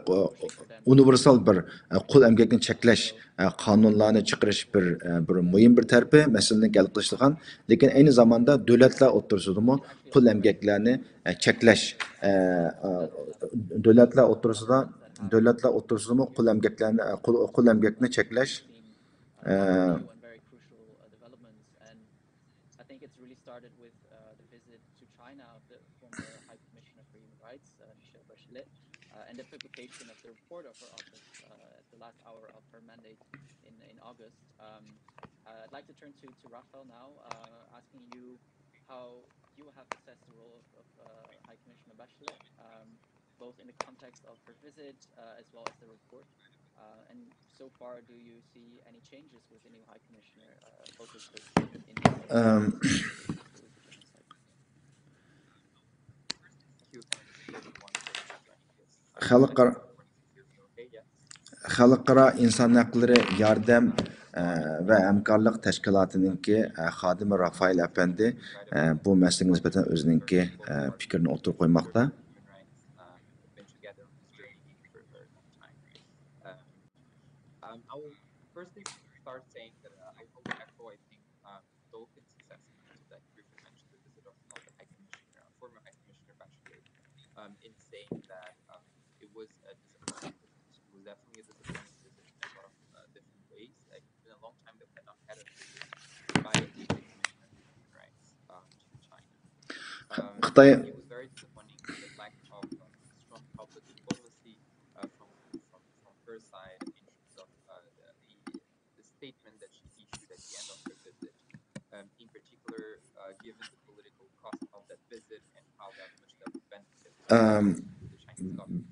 ئۇنىۋېرسال بىر، ئە، قۇل ئەمگەكنى چەكلەش، ئە، قانۇنلارنى چىقىرىش بىر، ئە، بىر مۇھىم بىر تەرىپى، مەسىلىنى ھەل قىلىشىدىغان. لېكىن ئەينى زاماندا دۆلەتلەر ئوتتۇرىسىدىمۇ قۇل ئەمگەكلەرنى، ئە، چەكلەش، ئە، ئە، دۆلەتلەر ئوتتۇرىسىدا، دۆلەتلەر ئوتتۇرىسىدىمۇ قۇل ئەمگەكلەرنى، ئە، قۇل، قۇل ئەمگەكنى چەكلەش، ئە، I think it's really started with uh, the visit to China of the former High Commissioner for Human Rights, uh, Michelle Bachelet, uh, and the publication of the report of her office uh, at the last hour of her mandate in, in August. Um, uh, I'd like to turn to, to Rafael now, uh, asking you how you have assessed the role of, of uh, High Commissioner Bachelet, um, both in the context of her visit uh, as well as the report. Uh, and so far, do you see any changes with the new High Commissioner uh, focused in, in Um, خەلقئارا، خەلقئارا ئىنسان ھەقلىرى ياردەم، ئە، ۋە ھەمكارلىق تەشكىلاتىنىڭكى، ئە، خادىمى رافائېل ئەپەندى، ئە، بۇ مەسىلىگە نىسبەتەن ئۆزىنىڭكى، ئە، پىكرىنى ئوتتۇرىغا قويماقتا. Um, I will firstly start saying that uh, I will echo, I think, um, Dolphin's assessment that briefly mentioned the visit of, of the High Commissioner, uh, former High Commissioner Bachelet, um, in saying that um, it was a disappointment. It was definitely a disappointment visit in a lot of uh, different ways. Like, it's been a long time that we had not had a visit by a High Commissioner of Human Rights um, to China. Um, خىتاي it was very disappointing the lack of uh, strong public diplomacy uh, from, from, from her side in terms of uh, the, the statement that she issued at the end of her visit, um, in particular, uh, given the political cost of that visit and how that much that would benefit ئەم، the Chinese government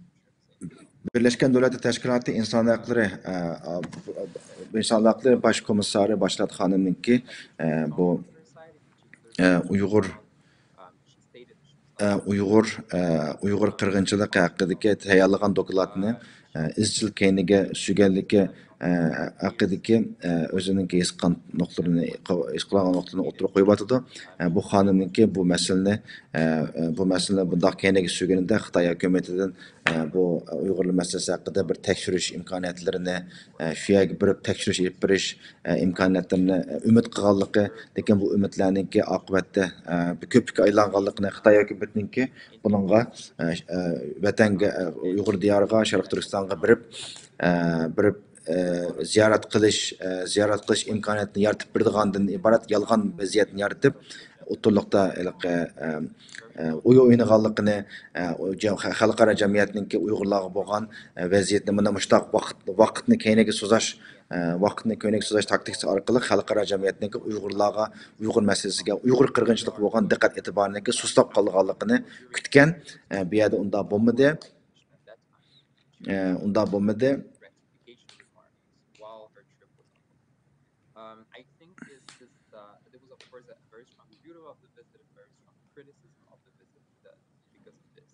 in terms of بىرلەشكەن دۆلەتلەر تەشكىلاتى ئىنسان ھەقلىرى، ئە، ئىنسان ھەقلىرى باش كومىسسارى باشلات خانىمنىڭكى، ئە، بۇ، ئە، ئۇيغۇر، ئە، ئۇيغۇر، ئە، ئۇيغۇر قىرغىنچىلىقى ھەققىدىكى تەييارلىغان دوكلاتنى، ئە، ئىزچىل كەينىگە سۈرگەنلىكى، ئە، ھەققىدىكى، ئە، ئۆزىنىڭكى ھېس قىلغان نۇقتىلىرىنى، ھېس قىلغان نۇقتىلىرىنى ئوتتۇرىغا قويۇۋاتىدۇ. ئە، بۇ خانىمنىڭكى بۇ مەسىلىنى، ئە، ئە، بۇ مەسىلىنى بۇنداق كەينىگە سۈرگىنىدە خىتاي ھۆكۈمىتىدىن، ئە، بۇ ئۇيغۇرلار مەسىلىسى ھەققىدە بىر تەكشۈرۈش ئىمكانىيەتلىرىنى، ئە، شۇ يەرگە بېرىپ تەكشۈرۈش ئېلىپ بېرىش، ئە، ئىمكانىيەتلىرىنى، ئە، ئۈمىد قىلغانلىقى، لېكىن بۇ ئۈمىدلەرنىڭكى ئاقىۋەتتە، ئە، بىر كۆپۈككە ئايلانغانلىقىنى، خىتاي ھۆكۈمىتىنىڭكى بۇنىڭغا، ئە، ئە، ۋەتەنگە، ئە، ئۇيغۇر دىيارىغا، شەرقىي تۈركىستانغا بېرىپ، ئە، بېرىپ، ئە، زىيارەت قىلىش، ئە، زىيارەت قىلىش ئىمكانىيىتىنى يارىتىپ بېرىدىغاندىن ئىبارەت يالغان ۋەزىيەتنى يارىتىپ، ئوتتۇرلۇقتا ھېلىقى، ئە، ئە، ئويۇن ئوينىغانلىقىنى، ئە، ئۇ جە-، خە-، خەلقئارا جەمئىيەتنىڭكى ئۇيغۇرلارغا بولغان، ئە، ۋەزىيەتنى مانا مۇشۇنداق ۋاقىت، ۋاقىتنى كەينىگە سوزاش، ئە، ۋاقىتنى كەينىگە سوزاش تاكتىكىسى ئارقىلىق خەلقئارا جەمئىيەتنىڭكى ئۇيغۇرلارغا، ئۇيغۇر مەسىلىسىگە، ئۇيغۇر قىرغىنچىلىقىغا بولغان دىققەت ئېتىبارىنىڭكى سۇسلاپ قالغانلىقىنى كۈتكەن. ئە، بۇ يەردە ئۇنداق بولمىدى. ئە، ئۇنداق بولمىدى. Um, I think this, this uh, there was of course a very strong beauty of the visit, a very strong criticism of the visit, the, because of this.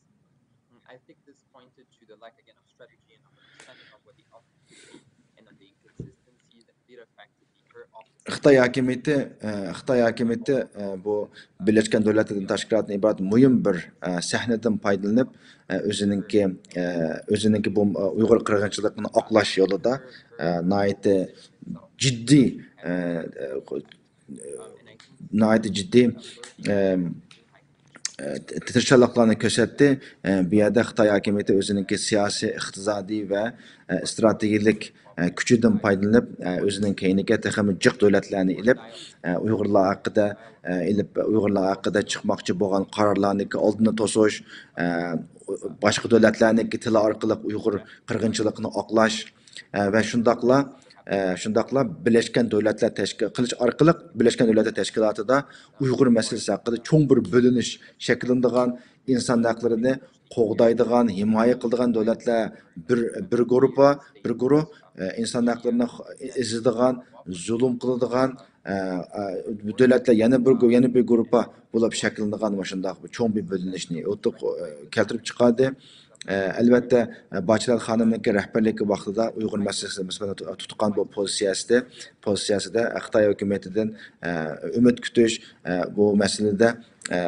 Mm, I think this pointed to the lack again of strategy and of understanding of what the outcome could be, and of the inconsistencies and the fact that the her office خىتاي ھاكىمىيىتى، ئە، خىتاي ھاكىمىيىتى، ئە، بۇ بىرلەشكەن دۆلەتلەر تەشكىلاتىدىن ئىبارەت مۇھىم بىر، ئە، سەھنىدىن پايدىلىنىپ، ئە، ئۆزىنىڭكى، ئە، ئۆزىنىڭكى بۇ، ئە، ئۇيغۇر قىرغىنچىلىقىنى ئاقلاش يولىدا، ئە، ناھايىتى جىددىي، ئە، ئە، ناھايىتى جىددىي، ئە، ئە، تىرىشچانلىقلارنى كۆرسەتتى. ئە، بۇ يەردە خىتاي ھاكىمىيىتى ئۆزىنىڭكى سىياسىي، ئىقتىسادىي ۋە، ئە، ئىستراتېگىيەلىك، ئە، كۈچىدىن پايدىلىنىپ، ئە، ئۆزىنىڭ كەينىگە تېخىمۇ جىق دۆلەتلەرنى ئېلىپ، ئە، ئۇيغۇرلار ھەققىدە، ئە، ئېلىپ، ئۇيغۇرلار ھەققىدە چىقماقچى بولغان قارارلارنىڭكى ئالدىنى توسۇش، ئە، باشقا دۆلەتلەرنىڭكى تىلى ئارقىلىق ئۇيغۇر قىرغىنچىلىقىنى ئاقلاش، ئە، ۋە شۇنداقلا، ئە، شۇنداقلا بىرلەشكەن دۆلەتلەر تەشكىل قىلىش ئارقىلىق بىرلەشكەن دۆلەتلەر تەشكىلاتىدا ئۇيغۇر مەسىلىسى ھەققىدە چوڭ بىر بۆلۈنۈش شەكىللىنىدىغان، ئىنسان ھەقلىرىنى قوغدايدىغان، ھىمايە قىلىدىغان دۆلەتلەر بىر، بىر گۇرۇپپا، بىر گۇرۇھ، ئە، ئىنسان ھەقلىرىنى ئېزىدىغان، زۇلۇم قىلىدىغان، ئە، ئە، دۆلەتلەر يەنە بىر گۇ-، يەنە بىر گۇرۇپپا بولۇپ شەكىللىنىدىغان مۇشۇنداق بىر چوڭ بىر بۆلۈنۈشنى ئوتتۇرىغا، ئە، كەلتۈرۈپ چىقاردى. ئە، ئەلۋەتتە، ئە، باچىلال خانىمنىڭكى رەھبەرلىكى ۋاقتىدا ئۇيغۇر مەسىلىسىگە نىسبەتەن تۇ-، تۇتقان بۇ پوزىتسىيەسىدە، پوزىتسىيەسىدە، ئە، خىتاي ھۆكۈمىتىدىن، ئە، ئۈمىد كۈتۈش، ئە، بۇ مەسىلىدە، ئە،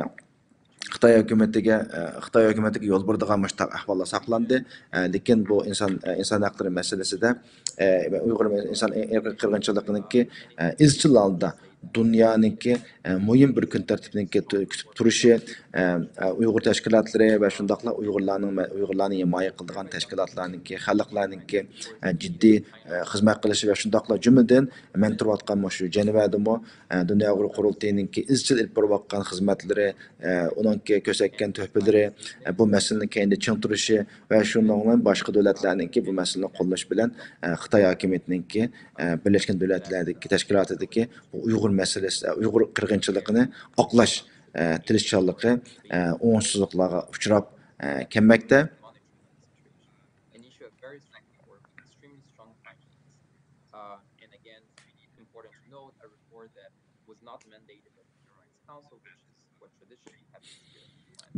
خىتاي ھۆكۈمىتىگە، ئە، خىتاي ھۆكۈمىتىگە يول بېرىدىغان مۇشۇنداق ئەھۋاللار ساقلاندى. ئە، لېكىن بۇ ئىنسان، ئە، ئىنسان ھەقلىرى مەسىلىسىدە، ئە، ئۇيغۇر ئىنسان ئىرقىي قىرغىنچىلىقىنىڭكى، ئە، ئىزچىل ھالدا دۇنيانىڭكى، ئە، مۇھىم بىر كۈن تەرتىپىنىڭكى تۇ-، كۈتۈپ تۇرۇشى، ئە، ئە، ئۇيغۇر تەشكىلاتلىرى ۋە شۇنداقلا ئۇيغۇرلارنىڭ، ئۇيغۇرلارنى ھىمايە قىلىدىغان تەشكىلاتلارنىڭكى، خەلقلەرنىڭكى، ئە، جىددىي، ئە، خىزمەت قىلىشى ۋە شۇنداقلا جۈملىدىن مەن تۇرۇۋاتقان مۇشۇ جەنۋەدىمۇ، ئە، دۇنيا ئۇيغۇر قۇرۇلتىيىنىڭكى ئىزچىل ئېلىپ بېرىۋاتقان خىزمەتلىرى، ئە، ئۇنىڭكى كۆرسەتكەن تۆھپىلىرى، ئە، بۇ مەسىلىنى كەينىدە چىڭ تۇرۇشى ۋە شۇنىڭ بىلەن باشقا دۆلەتلەرنىڭكى بۇ مەسىلىنى قوللىشى بىلەن، ئە، خىتاي ھاكىمىيىتىنىڭكى، ئە، بىرلەشكەن دۆلەتلەردىكى تەشكىلاتىدىكى بۇ ئۇيغۇر مەسىلىسى، ئۇيغۇر قىرغىنچىلىقىنى ئاقلاش، ئە، تىرىشچانلىقى، ئە، ئوڭۇشسىزلىقلارغا ئۇچراپ، ئە، كەلمەكتە.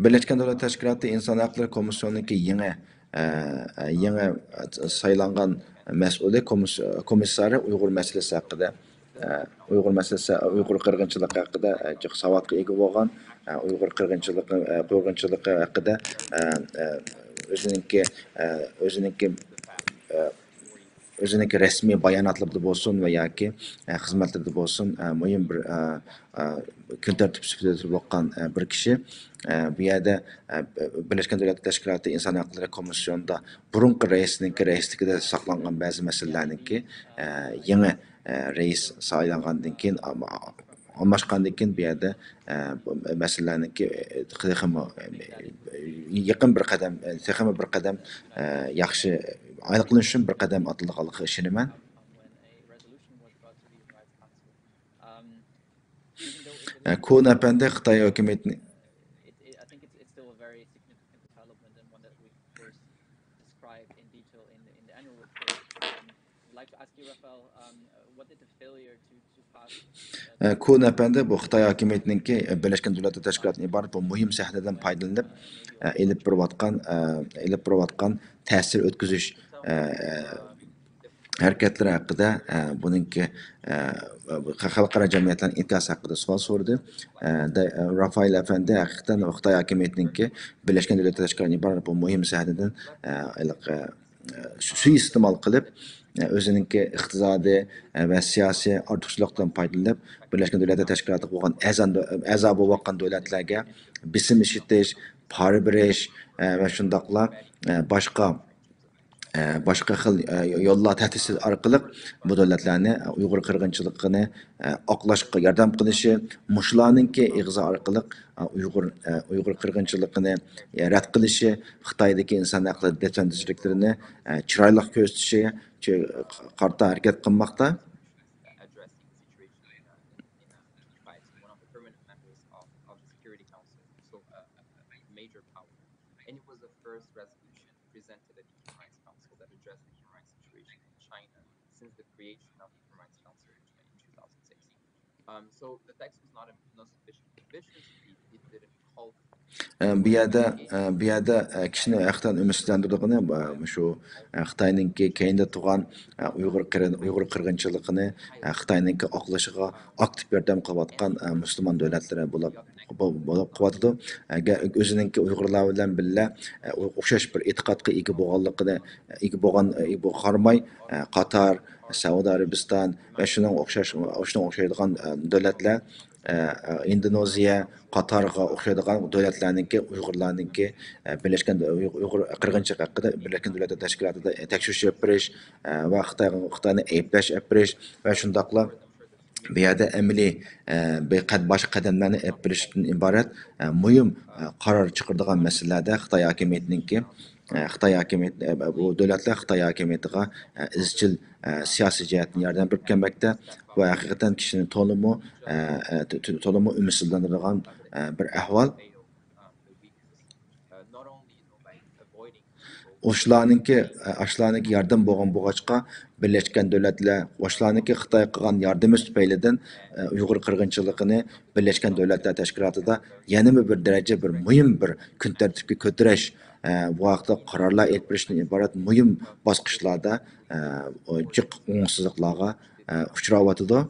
بىرلەشكەن دۆلەت تەشكىلاتى ئىنسان ھەقلىرى كومىسسىيونىنىڭكى يېڭى، ئە، يېڭى سايلانغان مەسئۇلى، كومىس-، كومىسسارى ئۇيغۇر مەسىلىسى ھەققىدە، ئە، ئۇيغۇر مەسىلىسى، ئۇيغۇر قىرغىنچىلىقى ھەققىدە، ئە، جىق ساۋاتقا ئىگە بولغان، ئە، ئۇيغۇر قىرغىنچىلىقى، ئە، قىرغىنچىلىقى ھەققىدە، ئە، ئە، ئۆزىنىڭكى، ئە، ئۆزىنىڭكى، ئە، ئۆزىنىڭكى رەسمىي باياناتلىرىدا بولسۇن ۋە ياكى، ئە، خىزمەتلىرىدە بولسۇن، ئە، مۇھىم بىر، ئە، ئە، كۈن تەرتىپى سۈپىتىدە تۇرۇۋاتقان، ئە، بىر كىشى. ئە، بۇ يەردە، ئە، بىرلەشكەن دۆلەتلەر تەشكىلاتى ئىنسان ھەقلىرى كومىسسىيونىدا بۇرۇنقى رەئىسنىڭكى رەئىسلىكىدە ساقلانغان بەزى مەسىلىلەرنىڭكى، ئە، يېڭى، ئە، رەئىس سايلانغاندىن كېيىن، ئام-، ئالماشقاندىن كېيىن بۇ يەردە، ئە، بۇ مەسىلىلەرنىڭكى، ئە، تېخىمۇ، ئە، يېقىن بىر قەدەم، ئە، تېخىمۇ بىر قەدەم، ئە، ياخشى ئايلىق قىلىنىش ئۈچۈن بىر قەدەم ئاتىلىدىغانلىقىغا ئىشىنىمەن. ئە، كون ئەپەندى خىتاي ھۆكۈمىتىنى ئە، كون ئەپەندى بۇ خىتاي ھاكىمىيىتىنىڭكى، ئە، بىرلەشكەن دۆلەتلەر تەشكىلاتىدىن ئىبارەت بۇ مۇھىم سەھنىدىن پايدىلىنىپ، ئە، ئېلىپ بېرىۋاتقان، ئە، ئېلىپ بېرىۋاتقان تەسىر ئۆتكۈزۈش، ئە، ھەرىكەتلىرى ھەققىدە، ئە، بۇنىڭكى، ئە، خەلقئارا جەمئىيەتلەرنىڭ ئىنكاسى ھەققىدە سوئال سورىدى. ئە، دە-، ئە، رافائېل ئەپەندى ھەقىقەتەن خىتاي ھاكىمىيىتىنىڭكى بىرلەشكەن دۆلەتلەر تەشكىلاتىدىن ئىبارەت بۇ مۇھىم سەھنىدىن، ئە، ھېلىقى، ئە، سۇ-، سۇيىئىستېمال قىلىپ، ئە، ئۆزىنىڭكى ئىقتىسادىي، ئە، ۋە سىياسىي ئارتۇقچىلىقتىن پايدىلىنىپ، بىرلەشكەن دۆلەتلەر تەشكىلاتىغا بولغان ئەزا، ئەزا بولۇۋاتقان دۆلەتلەرگە بېسىم ئىشلىتىش، پارا بېرىش، ئە، ۋە شۇنداقلا، ئە، باشقا ئە، باشقا خىل، ئە، يوللار تەھدىت ئارقىلىق بۇ دۆلەتلەرنى ئۇيغۇر قىرغىنچىلىقىنى، ئە، ئاقلاشقا ياردەم قىلىشى، مۇشۇلارنىڭكى ئېغىزى ئارقىلىق، ئە، ئۇيغۇر، ئە، ئۇيغۇر قىرغىنچىلىقىنى، ئە، رەت قىلىشى، خىتايدىكى ئىنسان ھەقلىرى دەپسەندىچىلىكلىرىنى، ئە، چىرايلىق كۆرسىتىشىگە قارىتا ھەرىكەت قىلماقتا. And it was the first resolution presented at the Human Rights Council that addressed the human rights situation in China since the creation of the Human Rights Council in two thousand six. Um, so the text was not, a, not sufficient, ambitious. It, it didn't call for ئە، بۇ يەردە، ئە، بۇ يەردە، ئە، كىشىنى ھەقىقەتەن ئۈمىدسىزلەندۈرىدىغىنى، ئە، شۇ، ئە، خىتاينىڭكى كەينىدە تۇرغان، ئە، ئۇيغۇر قىرىن-، ئۇيغۇر قىرغىنچىلىقىنى، ئە، خىتاينىڭكى ئاقلىشىغا ئاكتىپ ياردەم قىلىۋاتقان، ئە، مۇسۇلمان دۆلەتلىرى بولۇپ، بولۇپ قېلىۋاتىدۇ. ئە، گە-، ئۆزىنىڭكى ئۇيغۇرلار بىلەن بىللە، ئە، ئوخشاش بىر ئېتىقادقا ئىگە بولغانلىقىنى، ئىگە بولغان، ئىگە بولغان قارىماي، ئە، قاتار، سەئۇدى ئەرەبىستان ۋە شۇنىڭ ئوخشاش، شۇنىڭ ئوخشايدىغان، ئە، دۆلەتلەر، ئە، ئە، ئىندونېزىيە، قاتارغا ئوخشايدىغان دۆلەتلەرنىڭكى ئۇيغۇرلارنىڭكى، ئە، بىرلەشكەن دۆ-، ئۇيغۇر، ئۇيغۇر قىرغىنچىلىقى ھەققىدە بىرلەشكەن دۆلەتلەر تەشكىلاتىدا تەكشۈرۈش ئېلىپ بېرىش، ئە، ۋە خىتايغا، خىتاينى ئەيىبلەش ئېلىپ بېرىش ۋە شۇنداقلا بۇ يەردە ئەمەلىي، ئە، بىر قەد-، باشقا قەدەملەرنى ئېلىپ بېرىشتىن ئىبارەت، ئە، مۇھىم، ئە، قارار چىقىرىدىغان مەسىلىلەردە خىتاي ھاكىمىيىتىنىڭكى، ئە، خىتاي ھاكىمىيىتى، ئە، بۇ دۆلەتلەر خىتاي ھاكىمىيىتىغا، ئە، ئىزچىل، ئە، سىياسىي جەھەتتىن ياردەم بېرىپ كەلمەكتە. بۇ ھەقىقەتەن كىشىنى تولىمۇ، ئە، ئە، تو-، تو-، تولىمۇ ئۈمىدسىزلەندۈرىدىغان، ئە، بىر ئەھۋال. ئۇشلارنىڭكى، ئاشۇلارنىڭكى ياردەم بولغان بولغاچقا، بىرلەشكەن دۆلەتلەر ئۇشلارنىڭكى خىتاي قىلغان ياردىمى تۈپەيلىدىن، ئۇيغۇر قىرغىنچىلىقىنى بىرلەشكەن دۆلەتلەر تەشكىلاتىدا يەنىمۇ بىر دەرىجە، بىر مۇھىم بىر كۈن تەرتىپكە كۆتۈرۈش، بۇ ھەقتە قارارلار ئېلىپ بېرىشتىن ئىبارەت مۇھىم باسقۇچلاردا، جىق ئوڭۇشسىزلىقلارغا ئۇچراۋاتىدۇ.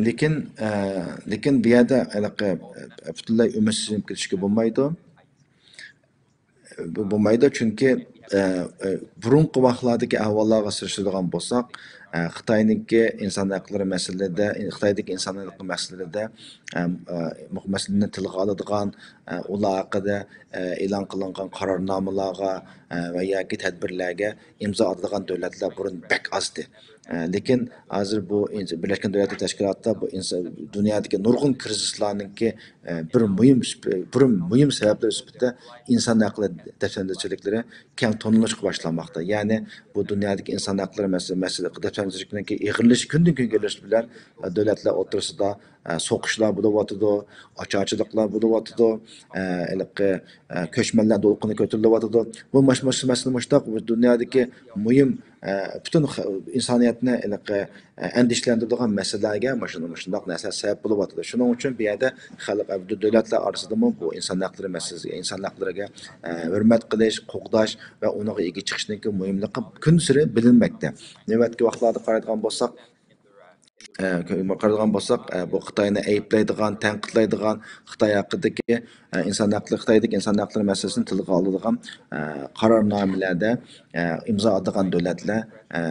لېكىن، ئە، لېكىن بۇ يەردە ھېلىقى، ئە، پۈتۈنلەي ئۈمىدسىزلىنىپ كېتىشكە بولمايدۇ. بۇ بولمايدۇ، چۈنكى، ئە، ئە، بۇرۇنقى ۋاقىتلاردىكى ئەھۋاللارغا سېلىشتۇرىدىغان بولساق، ئە، خىتاينىڭكى ئىنسان ھەقلىرى مەسىلىلىرىدە، خىتايدىكى ئىنسان ھەقلىرى مەسىلىلىرىدە، ئە، ئە، مۇ-، مەسىلىنى تىلغا ئالىدىغان، ئە، ئۇلار ھەققىدە، ئە، ئېلان قىلىنغان قارارنامىلارغا، ئە، ۋە ياكى تەدبىرلەرگە ئىمزا ئاتىدىغان دۆلەتلەر بۇرۇن بەك ئازدى. ئە، لېكىن ھازىر بۇ ئىنس-، بىرلەشكەن دۆلەتلەر تەشكىلاتىدا بۇ ئىنس-، دۇنيادىكى نۇرغۇن كرىزىسلارنىڭكى، ئە، بىر مۇھىم سۈپ-، بىر مۇھىم سەۋەبلىرى سۈپىتىدە ئىنسان ھەقلىرى دەپسەندىچىلىكلىرى كەڭ تونۇلۇشقا باشلانماقتا. يەنى بۇ دۇنيادىكى ئىنسان ھەقلىرى مەسىلە-، مەسىلە دەپسەندىچىلىكىنىڭكى ئېغىرلىشىشى كۈندىن كۈنگە ئېغىرلىشىش بىلەن، ئە، دۆلەتلەر ئوتتۇرىسىدا، ئە، سوقۇشلار بولۇۋاتىدۇ، ئاچارچىلىقلار بولۇۋاتىدۇ، ئە، ھېلىقى، ئە، كۆچمەنلەر دولقۇنى كۆتۈرۈلۈۋاتىدۇ. بۇ ماش-، ماش-، مەسىلە مۇشۇنداق، بۇ دۇنيادىكى مۇھىم، ئە، پۈتۈن خە-، ئىنسانىيەتنى ھېلىقى، ئە، ئەندىشىلەندۈرىدىغان مەسىلىلەرگە مۇشۇ-، مۇشۇنداق نەرسە سەۋەب بولۇۋاتىدۇ. شۇنىڭ ئۈچۈن بۇ يەردە خەلق، ئە، دۆ-، دۆلەتلەر ئارىسىدىمۇ بۇ ئىنسان ھەقلىرى مەسىلىسىگە، ئىنسان ھەقلىرىگە، ئە، ھۆرمەت قىلىش، قوغداش ۋە ئۇنىڭغا ئىگە چىقىشنىڭكى مۇھىملىقى كۈنسېرى بىلىنمەكتە. نۆۋەتتىكى ۋاقىتلاردا قارايدىغان بولساق، ئە، كۆ-، قارىدىغان بولساق، ئە، بۇ خىتاينى ئەيىبلەيدىغان، تەنقىدلەيدىغان، خىتاي ھەققىدىكى، ئە، ئىنسان ھەقلىرى، خىتايدىكى ئىنسان ھەقلىرى مەسىلىسىنى تىلغا ئالىدىغان، ئە، قارارنامىلەردە، ئە، ئىمزا ئاتىدىغان دۆلەتلەر، ئە،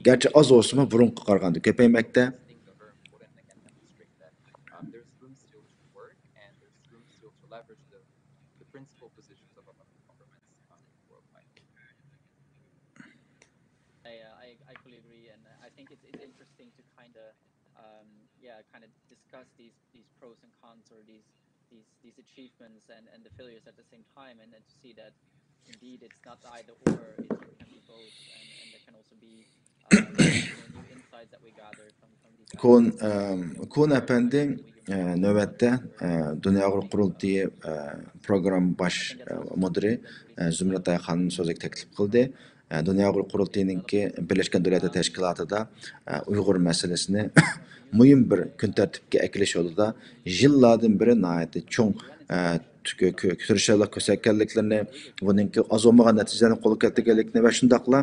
گەرچە ئاز بولسىمۇ، بۇرۇنقىغا قارىغاندا كۆپەيمەكتە. I, uh, I, I fully agree, and I think it's, it's interesting to kind of, um, yeah, kind of discuss these, these pros and cons, or these, these, these achievements and, and the failures at the same time, and, and to see that indeed it's not either or, it can be both, and, and there can also be, uh, you know, new insights كون، ئە، كون ئەپەندى، ئە، نۆۋەتتە، ئە، دۇنيا ئۇيغۇر قۇرۇلتىيى، ئە، پروگرامما باش، ئە، مۇدىرى، ئە، زۇمرەت ئايخانىمنى سۆزگە تەكلىپ قىلدى. ئە، دۇنيا ئۇيغۇر قۇرۇلتىيىنىڭكى بىرلەشكەن دۆلەتلەر تەشكىلاتىدا، ئە، ئۇيغۇر مەسىلىسىنى مۇھىم بىر كۈن تەرتىپكە ئەكېلىش يولىدا يىللاردىن بېرى ناھايىتى چوڭ، ئە، كۆ-، كۆ-، تىرىشچانلىق كۆرسەتكەنلىكلىرىنى، بۇنىڭكى ئاز بولمىغان نەتىجىلەرنى قولغا كەلتۈرگەنلىكىنى ۋە شۇنداقلا،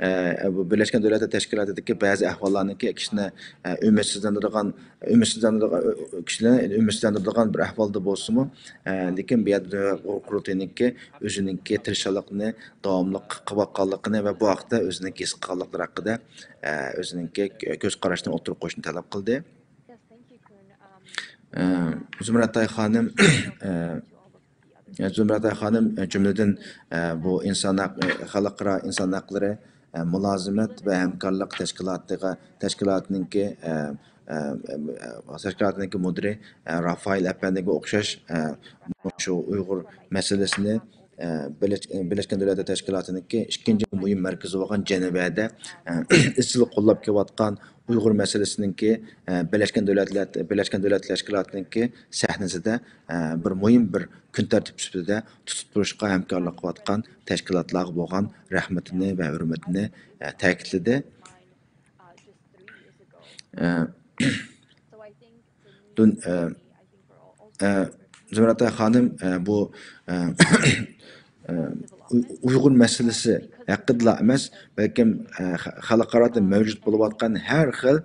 ئە، بۇ بىرلەشكەن دۆلەتلەر تەشكىلاتىدىكى بەزى ئەھۋاللارنىڭكى كىشىنى، ئە، ئۈمىدسىزلەندۈرىدىغان، ئۈمىدسىزلەندۈرىدىغان، كىشىلەرنى ئۈمىدسىزلەندۈرىدىغان بىر ئەھۋالدا بولسىمۇ، ئە، لېكىن بۇ يەردە قۇرۇلتىيىنىڭكى ئۆزىنىڭكى تىرىشچانلىقىنى داۋاملىق قىلىۋاتقانلىقىنى ۋە بۇ ھەقتە ئۆزىنىڭكى ھېس قىلغانلىقلىرى ھەققىدە، ئە، ئۆزىنىڭكى كۆز قاراشلىرىنى ئوتتۇرىغا قويۇشنى تەلەپ قىلدى. ئە، زۇمرەتئاي خانىم، ئە، زۇمرەتئاي خانىم، ئە، جۈملىدىن، ئە، بۇ ئىنسان ھەق-، ئە، خەلقئارا ئىنسان ھەقلىرى، ئە، مۇلازىمەت ۋە ھەمكارلىق تەشكىلاتىغا، تەشكىلاتىنىڭكى، ئە، ئە، ئە، تەشكىلاتىنىڭكى مۇدىرى، ئە، رافائېل ئەپەندىگە ئوخشاش، ئە، شۇ ئۇيغۇر مەسىلىسىنى، ئە، بىرلەش-، بىرلەشكەن دۆلەتلەر تەشكىلاتىنىڭكى ئىككىنچى مۇھىم مەركىزى بولغان جەنۋەدە، ئە، ئىزچىل قوللاپ كېلىۋاتقان ئۇيغۇر مەسىلىسىنىڭكى، ئە، بىرلەشكەن دۆلەتلەر، بىرلەشكەن دۆلەتلەر تەشكىلاتىنىڭكى سەھنىسىدە، ئە، بىر مۇھىم بىر كۈن تەرتىپ سۈپىتىدە تۇتۇپ تۇرۇشقا ھەمكارلىق قىلىۋاتقان تەشكىلاتلارغا بولغان رەھمىتىنى ۋە ھۆرمىتىنى، ئە، تەكىتلىدى. ئە، دۇن-، ئە، ئە، زۇمرەتئاي خانىم، ئە، بۇ، ئە، ئە، ئۇ-، ئۇيغۇر مەسىلىسى ھەققىدىلا ئەمەس، بەلكىم، ئە، خە-، خەلقئارادا مەۋجۇت بولۇۋاتقان ھەر خىل،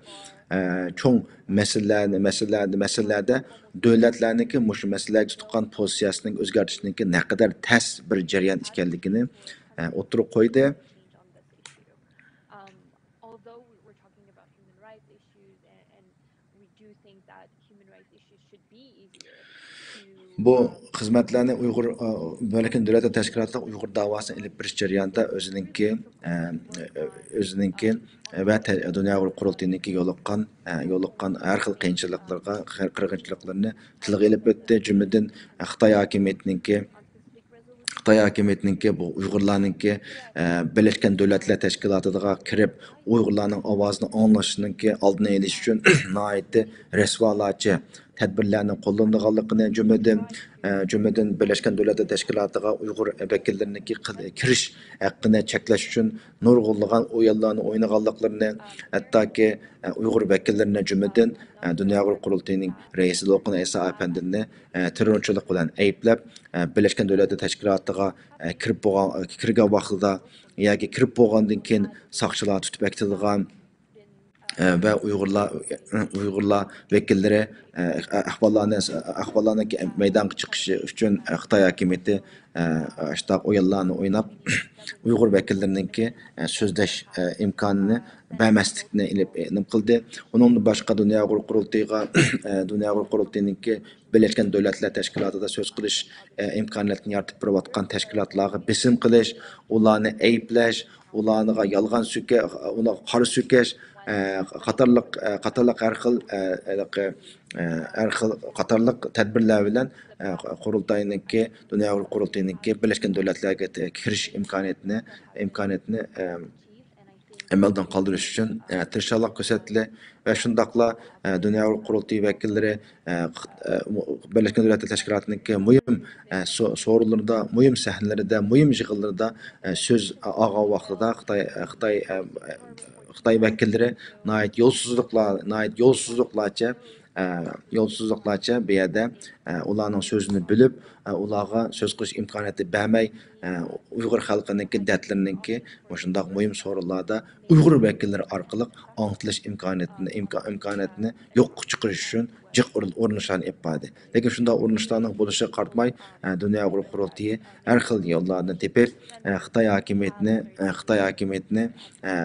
ئە، چوڭ مەسىلىلەرنى، مەسىلىلەردە، مەسىلىلەردە دۆلەتلەرنىڭكى مۇشۇ مەسىلىلەرگە تۇتقان پوزىتسىيەسىنىڭ ئۆزگەرتىشىنىڭكى نەقەدەر تەس بىر جەريان ئىكەنلىكىنى، ئە، ئوتتۇرىغا قويدى. بۇ خىزمەتلەرنى ئۇيغۇر، ئا، بىرلەشكەن دۆلەتلەر تەشكىلاتىنىڭ ئۇيغۇر داۋاسىنى ئېلىپ بېرىش جەريانىدا ئۆزىنىڭكى، ئە، ئۆزىنىڭكى ۋە تە-، دۇنيا ئۇيغۇر قۇرۇلتىيىنىڭكى يولۇققان، ئە، يولۇققان ھەر خىل قىيىنچىلىقلىرىغا، قىر-، قىرغىنچىلىقلىرىنى تىلغا ئېلىپ ئۆتتى. جۈملىدىن، خىتاي ھاكىمىيىتىنىڭكى خىتاي ھاكىمىيىتىنىڭكى بۇ ئۇيغۇرلارنىڭكى، ئە، بىرلەشكەن دۆلەتلەر تەشكىلاتىغا كىرىپ، ئۇيغۇرلارنىڭ ئاۋازىنى ئاڭلىشىنىڭكى ئالدىنى ئېلىش ئۈچۈن ناھايىتى رەسۋالارچە تەدبىرلەرنى قوللىنىدىغانلىقىنى، جۈملىدىن، ئە، جۈملىدىن بىرلەشكەن دۆلەتلەر تەشكىلاتىغا ئۇيغۇر ۋەكىللىرىنىڭكى قىل-، كىرىش ھەققىنى چەكلەش ئۈچۈن نۇرغۇنلىغان ئويۇنلارنى ئوينىغانلىقلىرىنى، ھەتتاكى، ئە، ئۇيغۇر ۋەكىللىرىنى، جۈملىدىن، ئە، دۇنيا ئۇيغۇر قۇرۇلتىيىنىڭ رەئىسى دولقۇن ئەيسا ئەپەندىنى، ئە، تېررورچىلىق بىلەن ئەيىبلەپ، ئە، بىرلەشكەن دۆلەتلەر تەشكىلاتىغا، ئە، كىرىپ بولغان، كىرگەن ۋاقتىدا ياكى كىرىپ بولغاندىن كېيىن ساقچىلار تۇتۇپ ئەكېتىدىغان، ئە، ۋە ئۇيغۇرلار، ئۇيغۇرلار ۋەكىللىرى، ئە، ئەھۋاللارنى، ئەھۋاللارنىڭ مەيدانغا چىقىشى ئۈچۈن، ئە، خىتاي ھاكىمىيىتى، ئە، شۇنداق ئويۇنلارنى ئويناپ، ئۇيغۇر ۋەكىللىرىنىڭكى، ئە، سۆزلەش، ئە، ئىمكانىنى بەرمەسلىكنى ئېلىپ، ئە، نېمە قىلدى. ئۇنىڭدىن باشقا دۇنيا ئۇيغۇر قۇرۇلتىيىغا، ئە، دۇنيا ئۇيغۇر قۇرۇلتىيىنىڭكى بىرلەشكەن دۆلەتلەر تەشكىلاتىدا سۆز قىلىش، ئە، ئىمكانىيىتىنى يارىتىپ بېرىۋاتقان تەشكىلاتلارغا بېسىم قىلىش، ئۇلارنى ئەيىبلەش، ئۇلارغا يالغان سۆكە-، ئۇلارغا قارا سۆكەش، ئە، قاتارلىق، ئە، قاتارلىق ھەر خىل، ئە، ھېلىقى، ئە، ھەر خىل قاتارلىق تەدبىرلەر بىلەن، ئە، قۇرۇلتاينىڭكى، دۇنيا قۇرۇلتىيىنىڭكى بىرلەشكەن دۆلەتلەرگە كىرىش ئىمكانىيىتىنى، ئىمكانىيىتىنى، ئە، ئەمەلدىن قالدۇرۇش ئۈچۈن، ئە، تىرىشچانلىق كۆرسەتتى ۋە شۇنداقلا، ئە، دۇنيا قۇرۇلتىيى ۋەكىللىرى، ئە، خىت-، ئە، مۇ-، بىرلەشكەن دۆلەتلەر تەشكىلاتىنىڭكى مۇھىم، ئە، سو-، سورۇنلىرىدا، مۇھىم سەھنىلىرىدە، مۇھىم يىغىنلىرىدا، ئە، سۆز ئالغان ۋاقتىدا خىتاي، ئە، خىتاي، ئە، خىتاي ۋەكىللىرى ناھايىتى يولسىزلىقلار، ناھايىتى يولسىزلىقلارچە، ئە، يولسىزلىقلارچە بۇ يەردە، ئە، ئۇلارنىڭ سۆزىنى بۆلۈپ، ئە، ئۇلارغا سۆز قىلىش ئىمكانىيىتى بەرمەي، ئە، ئۇيغۇر خەلقىنىڭكى دەردلىرىنىڭكى مۇشۇنداق مۇھىم سورۇنلاردا ئۇيغۇر ۋەكىللىرى ئارقىلىق ئاڭلىتىلىش ئىمكانىيىتىنى، ئىمكا-، ئىمكانىيىتىنى يوققا چىقىرىش ئۈچۈن جىق ئۇرۇن-، ئۇرۇنۇشلارنى ئېلىپ باردى. لېكىن شۇنداق ئۇرۇنۇشلارنىڭ بولۇشىغا قارىماي، ئە، دۇنيا ئۇيغۇر قۇرۇلتىيى ھەر خىل يوللارنى تېپىپ، ئە، خىتاي ھاكىمىيىتىنى، ئە، خىتاي ھاكىمىيىتىنى، ئە،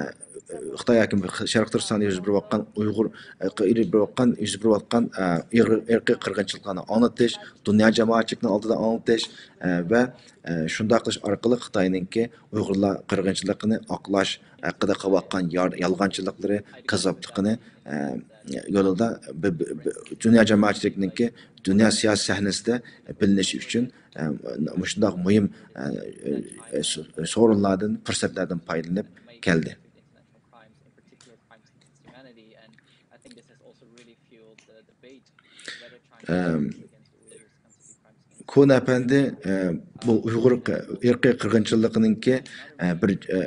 خىتاي ھاكىمىيىتى شەرقىي تۈركىستاندا يۈز بېرىۋاتقان ئۇيغۇر، ئە، يۈز بېرىۋاتقان، يۈز بېرىۋاتقان، ئە، ئىغ-، ئىرقىي قىرغىنچىلىقلارنى ئاڭلىتىش، دۇنيا جامائەتچىلىكىنىڭ ئالدىدا ئاڭلىتىش، ئە، ۋە، ئە، شۇنداق قىلىش ئارقىلىق خىتاينىڭكى ئۇيغۇرلار قىرغىنچىلىقىنى ئاقلاش ھەققىدە قىلىۋاتقان يار-، يالغانچىلىقلىرى، كاززاپلىقىنى، ئە، يولىدا بى-، بى-، بى-، دۇنيا جامائەتچىلىكىنىڭكى، دۇنيا سىياسىي سەھنىسىدە بىلىنىشى ئۈچۈن، ئە، مۇشۇنداق مۇھىم، ئە، ئە، سو-، سورۇنلاردىن، پۇرسەتلەردىن پايدىلىنىپ كەلدى. ئەم، كون ئەپەندى، ئە، بۇ ئۇيغۇر ق-، ئىرقىي قىرغىنچىلىقىنىڭكى، ئە، بىر، ئە،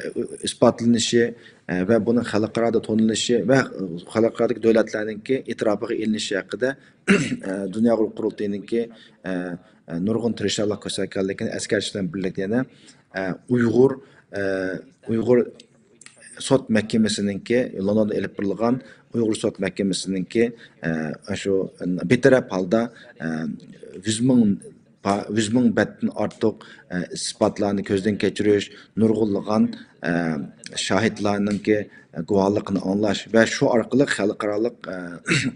ئىسپاتلىنىشى، ئە، ۋە بۇنىڭ خەلقئارادا تونۇلۇشى ۋە خەلقئارادىكى دۆلەتلەرنىڭكى ئېتىراپىغا ئېلىنىشى ھەققىدە، ئە، دۇنيا ئۇيغۇر قۇرۇلتىيىنىڭكى، ئە، ئە، نۇرغۇن تىرىشچانلىق كۆرسەتكەنلىكىنى ئەسكەرتىش بىلەن بىرلىكتە يەنە، ئە، ئۇيغۇر، ئە، ئۇيغۇر سوت مەھكىمىسىنىڭكى، لوندوندا ئېلىپ بېرىلغان ئۇيغۇر سوت مەھكىمىسىنىڭكى، ئە، شۇ بىتەرەپ ھالدا، ئە، يۈز مىڭ پا-، يۈز مىڭ بەتتىن ئارتۇق، ئە، ئىسپاتلارنى كۆزدىن كەچۈرۈش، نۇرغۇنلىغان، ئە، شاھىتلارنىڭكى، ئە، گۇۋاھلىقىنى ئاڭلاش ۋە شۇ ئارقىلىق خەلقئارالىق، ئە،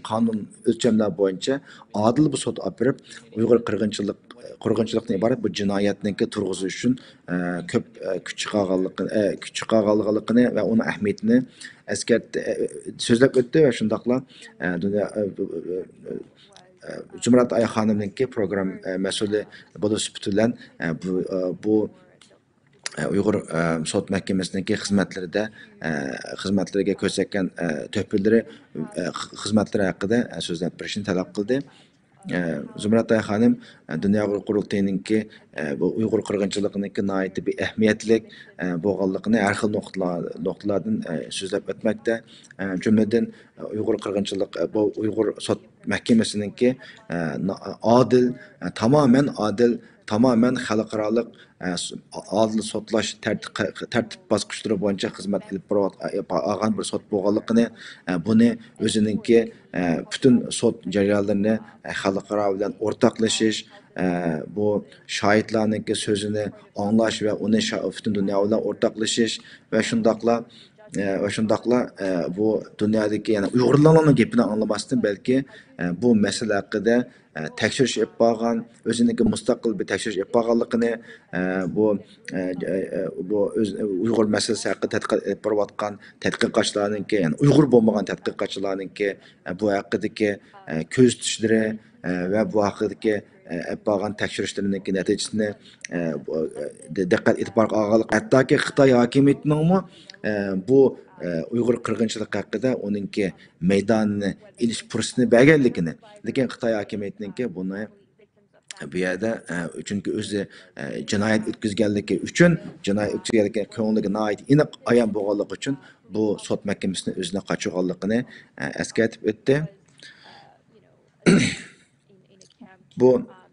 قانۇن ئۆلچەملەر بويىچە ئادىل بىر سوت ئاپىرىپ، ئۇيغۇر قىرغىنچىلىق، قىرغىنچىلىقتىن ئىبارەت بۇ جىنايەتنىڭكى تۇرغۇزۇش ئۈچۈن، ئە، كۆپ، ئە، كۈچ چىقارغانلىقىنى، ئە، كۈچ چىقارغانلىقىنى ۋە ئۇنىڭ ئەھمىيىتىنى ئەسكەرت-، ئە، سۆزلەپ ئۆتتى ۋە شۇنداقلا، ئە، دۇنيا، ئە، بۇ، ئە، ئە، زۇمرەت ئايا خانىمنىڭكى پروگرامما، ئە، مەسئۇلى بولۇش سۈپىتى بىلەن، ئە، بۇ، ئە، بۇ، ئە، ئۇيغۇر، ئە، سوت مەھكىمىسىنىڭكى خىزمەتلىرىدە، ئە، خىزمەتلىرىگە كۆرسەتكەن، ئە، تۆھپىلىرى، ئە، خىزمەتلىرى ھەققىدە، ئە، سۆزلەپ بېرىشنى تەلەپ قىلدى. ئە، زۇمرەت ئايا خانىم، ئە، دۇنيا ئۇيغۇر قۇرۇلتىيىنىڭكى، ئە، بۇ ئۇيغۇر قىرغىنچىلىقىنىڭكى ناھايىتى بىر ئەھمىيەتلىك، ئە، بولغانلىقىنى ھەر خىل نۇقتىلار-، نۇقتىلاردىن، ئە، سۆزلەپ ئۆتمەكتە. ئە، جۈملىدىن، ئە، ئۇيغۇر قىرغىنچىلىق، ئە، بۇ ئۇيغۇر سوت مەھكىمىسىنىڭكى، ئە، نا-، ئادىل، ئە، تامامەن ئادىل، تامامەن خەلقئارالىق، ئە، س-، ئادىل سوتلاش تەرتىپ، تەرتىپ باسقۇچلىرى بويىچە خىزمەت ئېلىپ بېرىۋات-، ئېلىپ بارغان بىر سوت بولغانلىقىنى، ئە، بۇنى ئۆزىنىڭكى، ئە، پۈتۈن سوت جەريانلىرىنى، ئە، خەلقئارا بىلەن ئورتاقلىشىش، ئە، بۇ شاھىتلارنىڭكى سۆزىنى ئاڭلاش ۋە ئۇنى شا-، پۈتۈن دۇنيا بىلەن ئورتاقلىشىش ۋە شۇنداقلا، ئە، ۋە شۇنداقلا، ئە، بۇ دۇنيادىكى، يەنى ئۇيغۇرلارنىڭ گېپىنى ئاڭلىماستىن، بەلكى، ئە، بۇ مەسىلە ھەققىدە، ئە، تەكشۈرۈش ئېلىپ بارغان، ئۆزىنىڭكى مۇستەقىل بىر تەكشۈرۈش ئېلىپ بارغانلىقىنى، ئە، بۇ، ئە، ئە، بۇ ئۆز-، ئۇيغۇر مەسىلىسى ھەققىدە تەتقىقات ئېلىپ بېرىۋاتقان تەتقىقاتچىلارنىڭكى، يەنى ئۇيغۇر بولمىغان تەتقىقاتچىلارنىڭكى، ئە، بۇ ھەققىدىكى، ئە، كۆزىتىشلىرى، ئە، ۋە بۇ ھەققىدىكى، ئە، ئېلىپ بارغان تەكشۈرۈشلىرىنىڭكى نەتىجىسىنى، ئە، بۇ، ئە، دى-، دىققەت ئېتىبارغا ئالغانلىق، ھەتتاكى خىتاي ھاكىمىيىتىنىڭمۇ، ئە، بۇ، ئە، ئۇيغۇر قىرغىنچىلىقى ھەققىدە ئۇنىڭكى مەيدانىنى ئېلىش پۇرسىتىنى بەرگەنلىكىنى، لېكىن خىتاي ھاكىمىيىتىنىڭكى بۇنى بۇ يەردە، ئە، چۈنكى ئۆزى، ئە، جىنايەت ئۆتكۈزگەنلىكى ئۈچۈن، جىنايەت ئۆتكۈزگەنلىكى كۆڭلىگە ناھايىتى ئېنىق ئايان بولغانلىقى ئۈچۈن بۇ سوت مەھكىمىسىنى ئۆزىنى قاچۇرغانلىقىنى، ئە، ئەسكەرتىپ ئۆتتى. بۇ،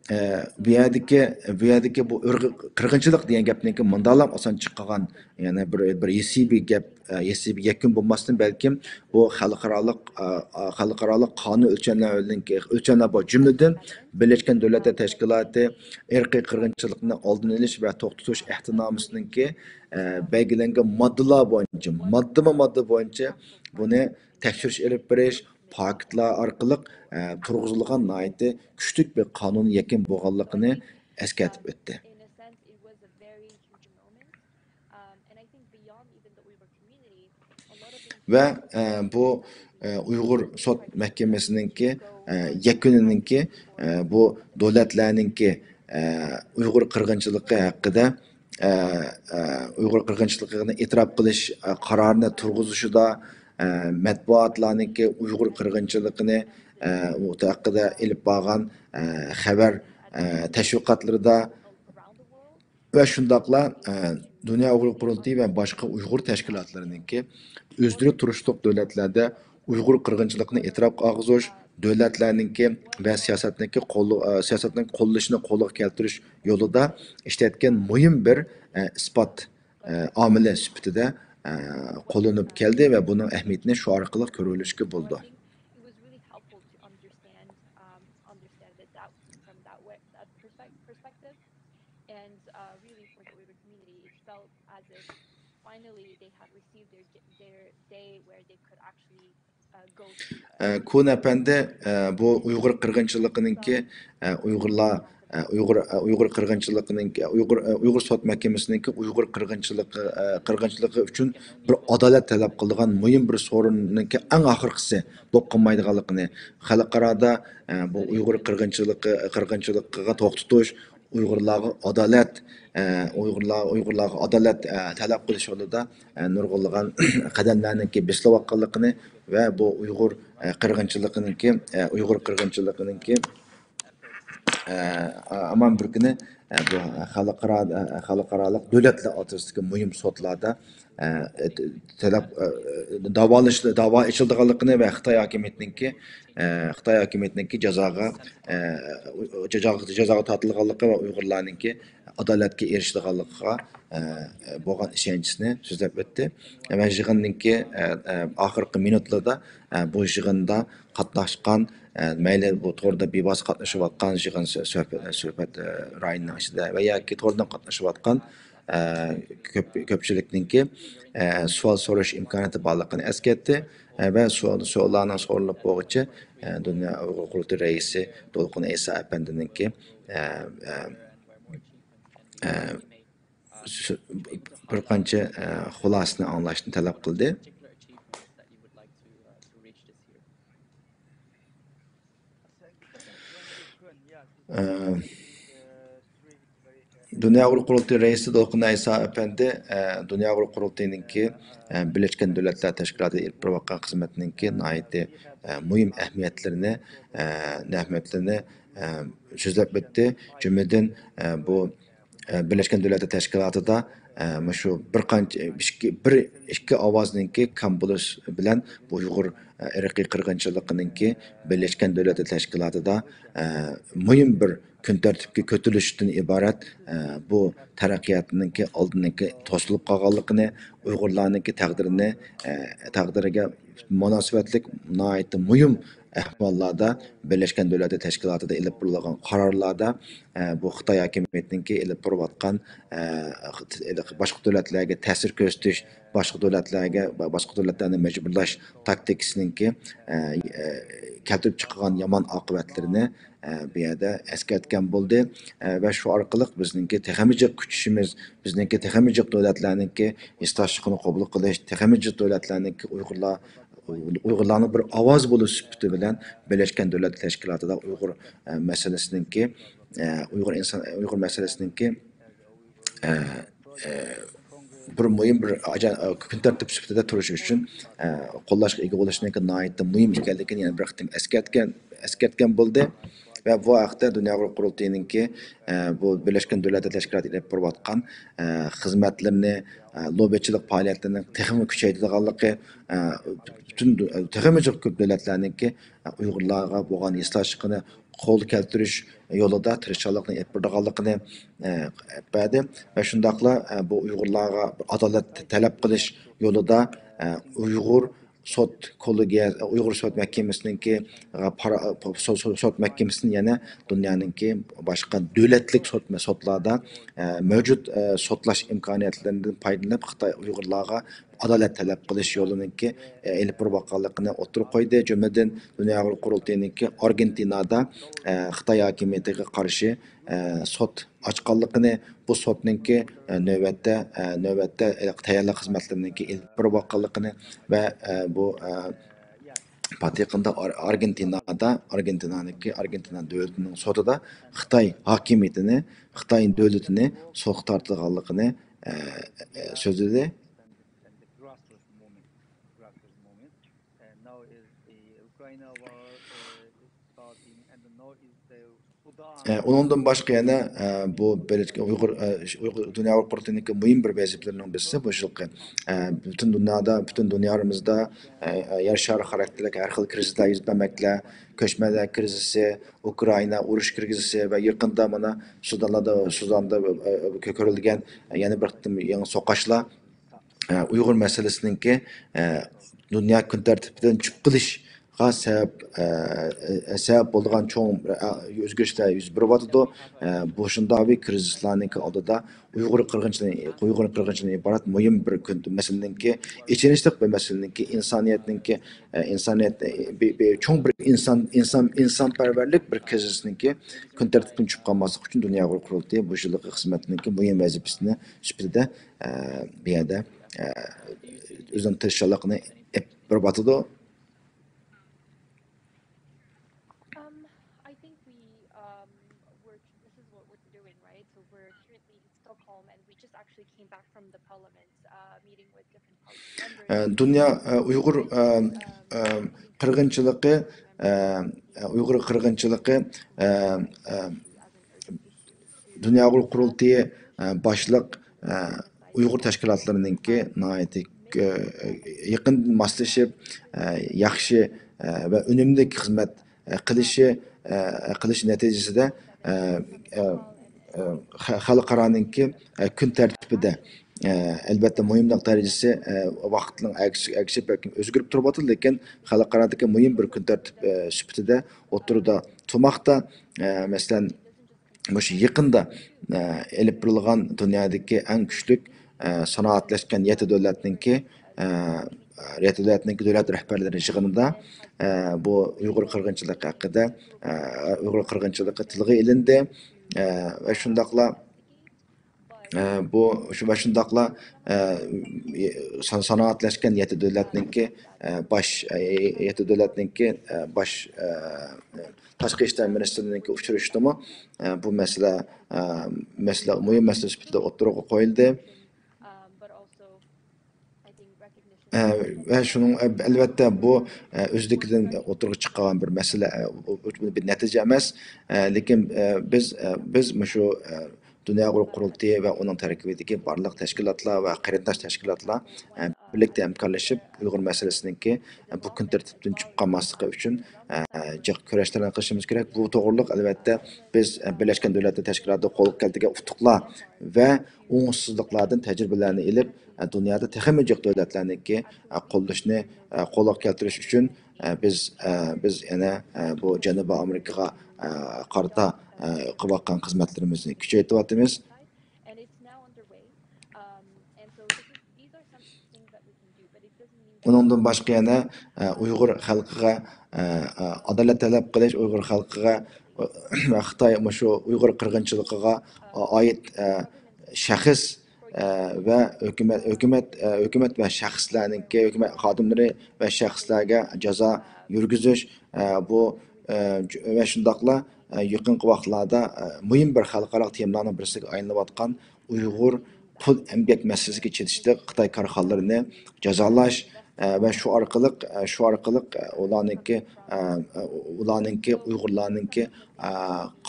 ئە، بۇ يەردىكى، بۇ يەردىكى بۇ ئىرقىي قىرغىنچىلىق دېگەن گەپنىڭكى مۇنداقلام ئاسان چىققان، يەنى بىر، بىر ھېسسىي بىر گەپ، ئە، ھېسسىي بىر يەكۈن بولماستىن، بەلكىم بۇ خەلقئارالىق، ئە، ئە، خەلقئارالىق قانۇن ئۆلچەملەرنىڭكى، ئۆلچەملەر بار. جۈملىدىن، بىرلەشكەن دۆلەتلەر تەشكىلاتى ئىرقىي قىرغىنچىلىقنى ئالدىنى ئېلىش ۋە توختىتىش ئەھدىنامىسىنىڭكى، ئە، بەلگىلەنگەن ماددىلار بويىچە، ماددىمۇ ماددا بويىچە بۇنى تەكشۈرۈش ئېلىپ بېرىش، پاكىتلار ئارقىلىق، ئە، تۇرغۇزۇلغان ناھايىتى كۈچلۈك بىر قانۇن يەكۈن بولغانلىقىنى ئەسكەرتىپ ئۆتتى. ۋە، ئە، بۇ، ئە، ئۇيغۇر سوت مەھكىمىسىنىڭكى، ئە، يەكۈنىنىڭكى، ئە، بۇ دۆلەتلەرنىڭكى، ئە، ئۇيغۇر قىرغىنچىلىقى ھەققىدە، ئە، ئە، ئۇيغۇر قىرغىنچىلىقىنى ئېتىراپ قىلىش، ئە، قارارىنى تۇرغۇزۇشىدا، ئە، مەتبۇئاتلارنىڭكى ئۇيغۇر قىرغىنچىلىقىنى، ئە، ئۇ ھەققىدە ئېلىپ بارغان، ئە، خەۋەر، ئە، تەشۋىقاتلىرىدا ۋە شۇنداقلا، ئە، دۇنيا ئۇيغۇر قۇرۇلتىيى ۋە باشقا ئۇيغۇر تەشكىلاتلىرىنىڭكى ئۆزلىرى تۇرۇشلۇق دۆلەتلەردە ئۇيغۇر قىرغىنچىلىقىنى ئېتىراپقا ئالغۇزۇش، دۆلەتلەرنىڭكى ۋە سىياسەتنىڭكى قوللا-، ئە، سىياسەتنىڭ قوللىشىنى قولغا كەلتۈرۈش يولىدا ئىشلەتكەن مۇھىم بىر، ئە، ئىسپات، ئە، ئامىلى سۈپىتىدە، ئە، قوللىنىپ كەلدى ۋە بۇنىڭ ئەھمىيىتىنى شۇ ئارقىلىق كۆرۈۋېلىشكە بولىدۇ. ئە، كون ئەپەندى، ئە، بۇ ئۇيغۇر قىرغىنچىلىقىنىڭكى، ئە، ئۇيغۇرلار، ئە، ئۇيغۇر، ئە، ئۇيغۇر قىرغىنچىلىقىنىڭكى، ئۇيغۇر، ئە، ئۇيغۇر سوت مەھكىمىسىنىڭكى ئۇيغۇر قىرغىنچىلىقى، ئە، قىرغىنچىلىقى ئۈچۈن بىر ئادالەت تەلەپ قىلىدىغان مۇھىم بىر سورۇننىڭكى ئەڭ ئاخىرقىسى بولۇپ قالمايدىغانلىقىنى، خەلقئارادا، ئە، بۇ ئۇيغۇر قىرغىنچىلىقى، قىرغىنچىلىقىغا توختىتىش، ئۇيغۇرلارغا ئادالەت، ئە، ئۇيغۇرلار، ئۇيغۇرلارغا ئادالەت، ئە، تەلەپ قىلىش يولىدا، ئە، نۇرغۇنلىغان قەدەملەرنىڭكى بېسىلىۋاتقانلىقىنى ۋە بۇ ئۇيغۇر، ئە، قىرغىنچىلىقىنىڭكى، ئە، ئۇيغۇر قىرغىنچىلىقىنىڭكى، ئە، ئامان بىر كۈنى، ئە، بۇ خەلقئارا، ئە، خەلقئارالىق دۆلەتلەر ئوتتۇرىسىدىكى مۇھىم سوتلاردا، ئە، تەلەپ، ئە، داۋالىش، داۋا ئېچىلىدىغانلىقىنى ۋە خىتاي ھاكىمىيىتىنىڭكى، ئە، خىتاي ھاكىمىيىتىنىڭكى جازاغا، ئە، جازاغا، جازاغا تارتىلغانلىقى ۋە ئۇيغۇرلارنىڭكى ئادالەتكە ئېرىشىدىغانلىقىغا، ئە، بولغان ئىشەنچىنى سۆزلەپ ئۆتتى. ۋە يىغىننىڭكى، ئە، ئە، ئاخىرقى مىنۇتلىرىدا، ئە، بۇ يىغىندا قاتناشقان، ئە، مەيلى بۇ توردا بىۋاسىتە قاتنىشىۋاتقان يىغىن سۆ-، سۆھبەت، سۆھبەت، ئە، رايونىنىڭ ئىچىدە ۋە ياكى توردىن قاتنىشىۋاتقان، ئە، كۆپ-، كۆپچىلىكنىڭكى، ئە، سوئال سوراش ئىمكانىيىتى بارلىقىنى ئەسكەرتتى، ئە، ۋە سوئال، سوئاللارنىڭ سورىلىپ بولغۇچە، ئە، دۇنيا ئۇيغۇر قۇرۇلتىيى رەئىسى دولقۇن ئەيسا ئەپەندىنىڭكى، ئە، ئە، ئە، سۆ-، بىر قانچە، ئە، خۇلاسىنى ئاڭلاشنى تەلەپ قىلدى. ئە، دۇنيا ئۇيغۇر قۇرۇلتىيى رەئىسى دولقۇن ئەيسا ئەپەندى، ئە، دۇنيا ئۇيغۇر قۇرۇلتىيىنىڭكى، ئە، بىرلەشكەن دۆلەتلەر تەشكىلاتى ئېلىپ بېرىۋاتقان خىزمەتنىڭكى ناھايىتى، ئە، مۇھىم ئەھمىيەتلىرىنى، ئە، ئەھمىيەتلىرىنى، ئە، سۆزلەپ ئۆتتى. جۈملىدىن، ئە، بۇ، ئە، بىرلەشكەن دۆلەتلەر تەشكىلاتىدا، ئە، مۇشۇ بىر قانچە، ئىككى، بىر، ئىككى ئاۋازنىڭكى كام بولۇش بىلەن بۇ ئۇيغۇر، ئە، ئىرقىي قىرغىنچىلىقىنىڭكى بىرلەشكەن دۆلەتلەر تەشكىلاتىدا، ئە، مۇھىم بىر كۈن تەرتىپكە كۆتۈرۈلۈشتىن ئىبارەت، ئە، بۇ تەرەققىياتنىڭكى ئالدىنىڭكى توسۇلۇپ قالغانلىقىنى، ئۇيغۇرلارنىڭكى تەقدىرىنى، ئە، تەقدىرىگە مۇناسىۋەتلىك ناھايىتى مۇھىم ئەھۋاللاردا، بىرلەشكەن دۆلەتلەر تەشكىلاتىدا ئېلىپ بېرىلغان قارارلاردا، ئە، بۇ خىتاي ھاكىمىيىتىنىڭكى ئېلىپ بېرىۋاتقان، ئە، باشقا دۆلەتلەرگە تەسىر كۆرسىتىش، باشقا دۆلەتلەرگە، باشقا دۆلەتلەرنى مەجبۇرلاش تاكتىكىسىنىڭكى، ئە، ئە، كەلتۈرۈپ چىقىرغان يامان ئاقىۋەتلىرىنى، ئە، بۇ يەردە ئەسكەرتكەن بولدى. ئە، ۋە شۇ ئارقىلىق بىزنىڭكى تېخىمۇ جىق كۈچىشىمىز، بىزنىڭكى تېخىمۇ جىق دۆلەتلەرنىڭكى ھېسداشلىقىنى قوبۇل قىلىش، تېخىمۇ جىق دۆلەتلەرنىڭكى ئۇيغۇرلار، ئۇيغۇرلارنىڭ بىر ئاۋاز بولۇش سۈپىتى بىلەن بىرلەشكەن دۆلەتلەر تەشكىلاتىدا ئۇيغۇر، ئە، مەسىلىسىنىڭكى، ئە، ئۇيغۇر ئىنسان، ئۇيغۇر مەسىلىسىنىڭكى، ئە، ئە، بىر مۇھىم بىر ئاجا-، ئە، كۈن تەرتىپ سۈپىتىدە تۇرۇش ئۈچۈن، ئە، قوللاشقا ئىگە بولۇشنىڭكى ناھايىتى مۇھىم ئىكەنلىكىنى يەنە بىر قېتىم ئەسكەرتكەن، ئەسكەرتكەن بولدى. ۋە بۇ ھەقتە دۇنيا ئۇيغۇر قۇرۇلتىيىنىڭكى، ئە، بۇ بىرلەشكەن دۆلەتلەر تەشكىلاتى ئېلىپ بېرىۋاتقان، ئە، خىزمەتلىرىنى، ئە، لوبىچىلىق پائالىيەتلىرىنى تېخىمۇ كۈچەيتىدىغانلىقى، ئە، پۈتۈن دۇ-، تېخىمۇ جىق كۆپ دۆلەتلەرنىڭكى، ئە، ئۇيغۇرلارغا بولغان ھېسداشلىقىنى قولغا كەلتۈرۈش يولىدا تىرىشچانلىقنى ئېلىپ بېرىدىغانلىقىنى، ئە، بەردى. ۋە شۇنداقلا، ئە، بۇ ئۇيغۇرلارغا ئادالەت تەلەپ قىلىش يولىدا، ئە، ئۇيغۇر سوت كوللېگىيە-، ئۇيغۇر سوت مەھكىمىسىنىڭكى، ئە، پارا-، سو-، سو-، سوت مەھكىمىسىنى يەنە دۇنيانىڭكى باشقا دۆلەتلىك سوت، سوتلاردا، ئە، مەۋجۇت، ئە، سوتلاش ئىمكانىيەتلىرىدىن پايدىلىنىپ، خىتاي ئۇيغۇرلارغا ئادالەت تەلەپ قىلىش يولىنىڭكى، ئە، ئېلىپ بېرىۋاتقانلىقىنى ئوتتۇرىغا قويدى. جۈملىدىن دۇنيا ئۇيغۇر قۇرۇلتىيىنىڭكى ئارگېنتىنادا، ئە، خىتاي ھاكىمىيىتىگە قارشى، ئە، سوت ئاچقانلىقىنى، بۇ سوتنىڭكى، ئە، نۆۋەتتە، ئە، نۆۋەتتە، ئە، تەييارلىق خىزمەتلىرىنىڭكى ئېلىپ بېرىۋاتقانلىقىنى ۋە، ئە، بۇ، ئە، پات يېقىندا ئار-، ئارگېنتىنادا، ئارگېنتىنانىڭكى، ئارگېنتىنا دۆلىتىنىڭ سوتىدا خىتاي ھاكىمىيىتىنى، خىتاي دۆلىتىنى سوتقا تارتىدىغانلىقىنى، ئە، ئە، سۆزلىدى. ئە، ئۇنىڭدىن باشقا يەنە، ئە، بۇ بېلىتكە ئۇيغۇر، ئە، ئۇيغۇر، دۇنيا ئۇيغۇر قۇرۇلتىيىنىڭكى مۇھىم بىر ۋەزىپىلىرىنىڭ بىرسى بۇ يىلقى، ئە، پۈتۈن دۇنيادا، پۈتۈن دۇنيا ئارىمىزدا، ئە، ئە، يەر شارى خاراكتېرلىك ھەر خىل كىرىزىسلار يۈز بەرمەكتە. كۆچمەنلەر كىرىزىسى، ئۇكرائىنا ئۇرۇش كىرىزىسى ۋە يېقىندا مانا سۇدانلاردا، سۇداندا، ئە، ئە، كۆرۈلگەن يەنە بىر قېتىم يېڭى سوقۇشلار. ئە، ئۇيغۇر مەسىلىسىنىڭكى، ئە، دۇنيا كۈن تەرتىپىدىن چۈشۈپ قېلىشقا سەۋەب، ئە، ئە، سەۋەب بولىدىغان چوڭ، ئە، ئۆزگىرىشلەر يۈز بېرىۋاتىدۇ. ئە، بۇ شۇنداق بىر كىرىزىسلارنىڭكى ئالدىدا ئۇيغۇر قىرغىنچىلىقى، ئۇيغۇر قىرغىنچىلىقىدىن ئىبارەت مۇھىم بىر كۈن، مەسىلىنىڭكى، ئېچىنىشلىق بىر مەسىلىنىڭكى، ئىنسانىيەتنىڭكى، ئە، ئىنسانىيەت، ئە، بى-، بى-، چوڭ بىر ئىنسان، ئىنسان، ئىنسانپەرۋەرلىك بىر كىرىزىسنىڭكى كۈن تەرتىپىدىن چۈشۈپ قالماسلىق ئۈچۈن دۇنيا ئۇيغۇر قۇرۇلتىيى بۇ يىللىقى خىزمەتنىڭكى مۇھىم ۋەزىپىسىنى سۈپىتىدە، ئە، بۇ يەردە، ئە، ئۆزىنىڭ تىرىشچانلىقىنى ئېلىپ بېرىۋاتىدۇ. Um, I think we, um, we're, this is what we're doing, ئە، دۇنيا، ئە، ئۇيغۇر، ئە، ئە، قىرغىنچىلىقى، ئە، ئە، ئۇيغۇر قىرغىنچىلىقى، ئە، ئە، دۇنيا ئۇيغۇر قۇرۇلتىيى، ئە، باشلىق، ئە، ئۇيغۇر تەشكىلاتلىرىنىڭكى ناھايىتى، ئە، يېقىن ماسلىشىپ، ئە، ياخشى، ئە، ۋە ئۈنۈملۈك خىزمەت، ئە، قىلىشى، ئە، قىلىش نەتىجىسىدە، ئە، ئە، ئە، خە-، خەلقئارانىڭكى، ئە، كۈن تەرتىپىدە، ئە، ئەلۋەتتە مۇھىملىق دەرىجىسى، ئە، ۋاقىتنىڭ ئەگىشىپ، ئەگىشىپ بەلكىم ئۆزگىرىپ تۇرۇۋاتىدۇ، لېكىن خەلقئارادىكى مۇھىم بىر كۈن تەرتىپ، ئە، سۈپىتىدە ئوتتۇرىدا تۇرماقتا. ئە، مەسىلەن، مۇشۇ يېقىندا، ئە، ئېلىپ بېرىلغان دۇنيادىكى ئەڭ كۈچلۈك، ئە، سانائەتلەشكەن يەتتە دۆلەتنىڭكى، ئە، يەتتە دۆلەتنىڭكى دۆلەت رەھبەرلىرى يىغىنىدا، ئە، بۇ ئۇيغۇر قىرغىنچىلىقى ھەققىدە، ئە، ئۇيغۇر قىرغىنچىلىقى تىلغا ئېلىندى. ئە، ۋە شۇنداقلا، ئە، بۇ، شۇ، ۋە شۇنداقلا، ئە، سان-، سانائەتلەشكەن يەتتە دۆلەتنىڭكى، ئە، باش، ئە، يەتتە دۆلەتنىڭكى، ئە، باش، ئە، تاشقى ئىشلار مىنىستىرىنىڭكى ئۇچرىشىشىدىمۇ، ئە، بۇ مەسىلە، ئە، مەسىلە، مۇھىم مەسىلە سۈپىتىدە ئوتتۇرىغا قويۇلدى. ئە، ۋە شۇنىڭ، ئە، ئەلۋەتتە، بۇ، ئە، ئۆزلۈكىدىن ئوتتۇرىغا چىققان بىر مەسىلە، ئە، ئۇ، ئۇ، بىر نەتىجە ئەمەس. ئە، لېكىن، ئە، بىز، ئە، بىز مۇشۇ، ئە، دۇنيا ئۇيغۇر قۇرۇلتىيى ۋە ئۇنىڭ تەركىبىدىكى بارلىق تەشكىلاتلار ۋە قېرىنداش تەشكىلاتلار، ئە، بىرلىكتە ھەمكارلىشىپ، ئۇيغۇر مەسىلىسىنىڭكى، ئە، بۇ كۈن تەرتىپتىن چۈشۈپ قالماسلىقى ئۈچۈن، ئە، جىق كۈرەشلەرنى قىلىشىمىز كېرەك. بۇ توغرىلىق، ئەلۋەتتە، بىز، ئە، بىرلەشكەن دۆلەتلەر تەشكىلاتىدا قولغا كەلتۈرگەن ئۇتۇقلار ۋە ئوڭۇشسىزلىقلاردىن تەجرىبىلەرنى ئېلىپ، ئە، دۇنيادا تېخىمۇ جىق دۆلەتلەرنىڭكى، ئە، قوللىشىنى، ئە، قولغا كەلتۈرۈش ئۈچۈن، ئە، بىز، ئە، بىز يەنە، ئە، بۇ جەنۇبىي ئامېرىكىغا، ئە، قارىتا، ئە، قىلىۋاتقان خىزمەتلىرىمىزنى كۈچەيتىۋاتىمىز. ئۇنىڭدىن باشقا يەنە، ئە، ئۇيغۇر خەلقىگە، ئە، ئە، ئادالەت تەلەپ قىلىش، ئۇيغۇر خەلقىگە، ئە، خىتاي مۇشۇ ئۇيغۇر قىرغىنچىلىقىغا ئائىت، ئە، شەخس، ئە، ۋە ھۆكۈمەت، ھۆكۈمەت، ئە، ھۆكۈمەت ۋە شەخسلەرنىڭكى، ھۆكۈمەت خادىملىرى ۋە شەخسلەرگە جازا يۈرگۈزۈش، ئە، بۇ، ئە، ج-، ۋە شۇنداقلا، ئە، يېقىنقى ۋاقىتلاردا، ئە، مۇھىم بىر خەلقئارالىق تېمىلارنىڭ بىرسىگە ئايلىنىۋاتقان ئۇيغۇر قۇل ئەمگەك مەسىلىسىگە چېتىشلىق خىتاي كارخانىلىرىنى جازالاش، ئە، ۋە شۇ ئارقىلىق، ئە، شۇ ئارقىلىق، ئە، ئۇلارنىڭكى، ئە، ئە، ئۇلارنىڭكى، ئۇيغۇرلارنىڭكى، ئە،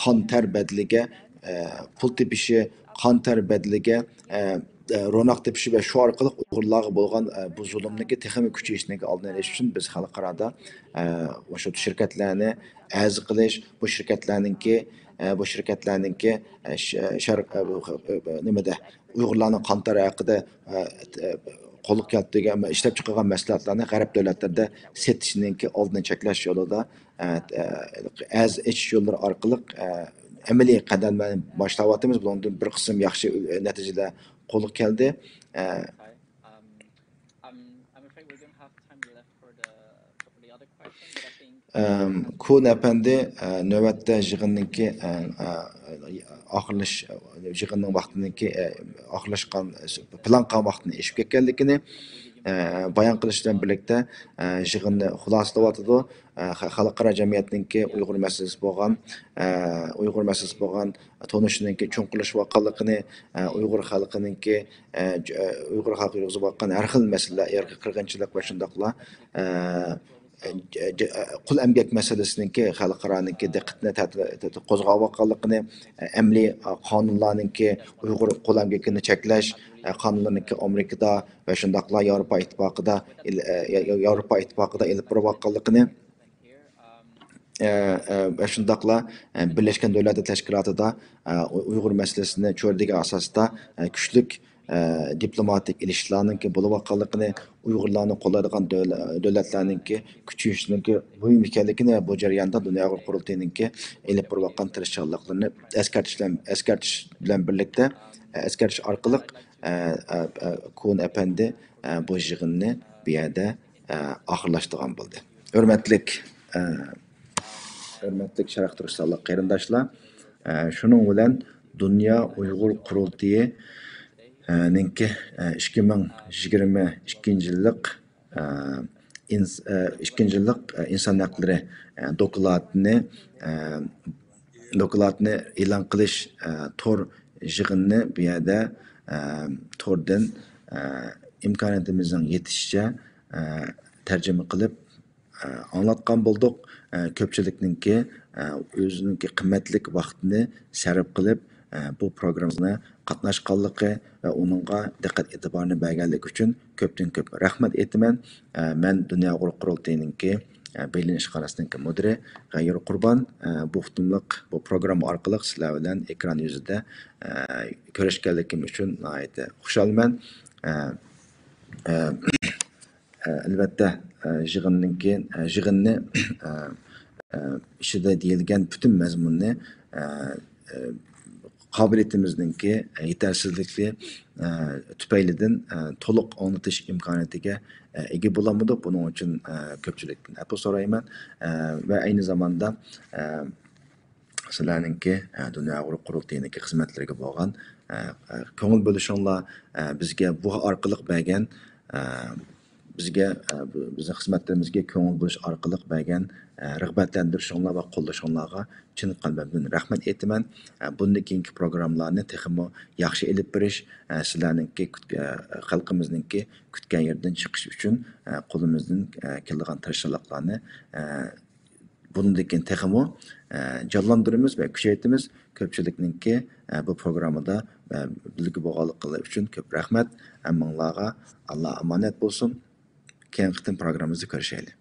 قان تەر بەدىلىگە، ئە، پۇل تېپىشى، قان تەر بەدىلىگە، ئە، ئە، روناق تېپىشى ۋە شۇ ئارقىلىق ئۇيغۇرلارغا بولغان، ئە، بۇ زۇلۇمنىڭكى تېخىمۇ كۈچىيىشىنىڭكى ئالدىنى ئېلىش ئۈچۈن بىز خەلقئارادا، ئە، مۇشۇ شىركەتلەرنى ئەرز قىلىش، بۇ شىركەتلەرنىڭكى، ئە، بۇ شىركەتلەرنىڭكى، ئە، ش-، شەرق، ئە، بۇ، ئە، نېمىدە، ئۇيغۇرلارنىڭ قان تەرى ھەققىدە، ئە، ئە، قولغا كەلتۈرگەن، ئىشلەپ چىقارغان مەھسۇلاتلارنى غەرب دۆلەتلىرىدە سېتىشنىڭكى ئالدىنى چەكلەش يولىدا، ئە، ئە، ئەرز ئېچىش يوللىرى ئارقىلىق، ئە، ئەمەلىي قەدەملەرنى باشلاۋاتىمىز. بۇنىڭدىن بىر قىسىم ياخشى نەتىجىلەر قولغا كەلدى. ئە، ئەم، كۇن ئەپەندى، ئە، نۆۋەتتە يىغىننىڭكى، ئە، ئە، ئاخىرلىش-، يىغىننىڭ ۋاقتىنىڭكى، ئە، ئاخىرلاشقان، پىلان قىلغان ۋاقتىنى ئېشىپ كەتكەنلىكىنى، ئە، بايان قىلىش بىلەن بىرلىكتە، ئە، يىغىننى خۇلاسىلەۋاتىدۇ. ئە، خە-، خەلقئارا جەمئىيەتنىڭكى ئۇيغۇر مەسىلىسى بولغان، ئە، ئۇيغۇر مەسىلىسى بولغان تونۇشىنىڭكى چوڭقۇرلىشىۋاتقانلىقىنى، ئە، ئۇيغۇر خەلقىنىڭكى، ئە، ج-، ئە، ئۇيغۇر خەلقى يۈرگۈزۈۋاتقان ھەر خىل مەسىلىلەر، ئىرقىي قىرغىنچىلىق ۋە شۇنداقلا، ئە، ج-، ج-، قۇل ئەمگەك مەسىلىسىنىڭكى خەلقئارانىڭكى دىققىتىنى تەت-، تەت-، قوزغاۋاتقانلىقىنى، ئەمەلىي قانۇنلارنىڭكى ئۇيغۇر قۇل ئەمگىكىنى چەكلەش قانۇنلىرىنىڭكى ئامېرىكىدا ۋە شۇنداقلا ياۋروپا ئىتتىپاقىدا ئېل-، ياۋروپا ئىتتىپاقىدا ئېلىپ بېرىۋاتقانلىقىنى، ۋە شۇنداقلا بىرلەشكەن دۆلەتلەر تەشكىلاتىدا ئۇيغۇر مەسىلىسىنى چۆرىدىگەن ئاساستا كۈچلۈك دىپلوماتىك ئېلىشىشلارنىڭكى بولۇۋاتقانلىقىنى، ئۇيغۇرلارنى قوللايدىغان دۆلە-، دۆلەتلەرنىڭكى كۈچىيىشىنىڭكى مۇھىم ئىكەنلىكىنى ۋە بۇ جەرياندا دۇنيا ئۇيغۇر قۇرۇلتىيىنىڭكى ئېلىپ بېرىۋاتقان تىرىشچانلىقلىرىنى ئەسكەرتىش بىلەن، ئەسكەرتىش بىلەن بىرلىكتە، ئەسكەرتىش ئارقىلىق، كون ئەپەندى بۇ يىغىننى بۇ يەردە ئاخىرلاشتۇرغان بولدى. ھۆرمەتلىك، ھۆرمەتلىك شەرق تۈركىستانلىق قېرىنداشلار، شۇنىڭ بىلەن دۇنيا ئۇيغۇر قۇرۇلتىيى، ئە، نىڭكى، ئە، ئىككى مىڭ يىگىرمە ئىككىنچى يىللىق، ئە، ئىنس-، ئە، ئىككىنچى يىللىق، ئە، ئىنسان ھەقلىرى، ئە، دوكلاتىنى، ئە، دوكلاتىنى ئېلان قىلىش، ئە، تور يىغىنىنى بۇ يەردە، ئە، توردىن، ئە، ئىمكانىيىتىمىزنىڭ يېتىشىچە، ئە، تەرجىمە قىلىپ، ئە، ئاڭلاتقان بولدۇق. ئە، كۆپچىلىكنىڭكى، ئە، ئۆزىنىڭكى قىممەتلىك ۋاقتىنى سەرپ قىلىپ، ئە، بۇ پروگراممىمىزغا قاتناشقانلىقى ۋە ئۇنىڭغا دىققەت ئېتىبارىنى بەرگەنلىكى ئۈچۈن كۆپتىن كۆپ رەھمەت ئېيتىمەن. ئە، مەن دۇنيا ئۇيغۇر قۇرۇلتىيىنىڭكى، ئە، بېرلىن ئىشخانىسىنىڭكى مۇدىرى غەيۇر قۇربان. ئە، بۇ قېتىملىق بۇ پروگرامما ئارقىلىق سىلەر بىلەن ئېكران يۈزىدە، ئە، كۆرۈشكەنلىكىم ئۈچۈن ناھايىتى خۇشالمەن. ئە، ئە، ئە، ئەلۋەتتە، ئە، يىغىننىڭكى، ئە، يىغىننى، ئە، ئە، ئىچىدە دېيىلگەن پۈتۈن مەزمۇننى، ئە، ئە، قابىلىيىتىمىزنىڭكى يېتەرسىزلىكى، ئە، تۈپەيلىدىن، ئە، تولۇق ئاڭلىتىش ئىمكانىيىتىگە، ئە، ئىگە بولالمىدۇق. بۇنىڭ ئۈچۈن، ئە، كۆپچىلىكتىن ئەپۇ سورايمەن. ئە، ۋە ئەينى زاماندا، ئە، سىلەرنىڭكى، ئە، دۇنيا ئۇيغۇر قۇرۇلتىيىنىڭكى خىزمەتلىرىگە بولغان، ئە، ئە، كۆڭۈل بۆلۈشۈڭلار، ئە، بىزگە بۇ ئارقىلىق بەرگەن، ئە، بىزگە، ئە، بۇ، بىزنىڭ خىزمەتلىرىمىزگە كۆڭۈل بۆلۈش ئارقىلىق بەرگەن، ئە، رىغبەتلەندۈرۈشۈڭلار ۋە قوللىشىڭلارغا چىن قەلبىمدىن رەھمەت ئېيتىمەن. ئە، بۇندىن كېيىنكى پروگراممىلارنى تېخىمۇ ياخشى ئېلىپ بېرىش، ئە، سىلەرنىڭكى كۈت-، ئە، خەلقىمىزنىڭكى كۈتكەن يېرىدىن چىقىش ئۈچۈن، ئە، قولىمىزدىن، ئە، كېلىدىغان تىرىشچانلىقلارنى، ئە، بۇندىن كېيىن تېخىمۇ، ئە، جانلاندۇرىمىز ۋە كۈچەيتىمىز. كۆپچىلىكنىڭكى، ئە، بۇ پروگراممىدا، ئە، بىرگە بولغانلىقى ئۈچۈن كۆپ رەھمەت. ھەممىڭلارغا ئاللا ئامانەت بولسۇن. كېيىنكى قېتىم پروگراممىمىزدا كۆرۈشەيلى.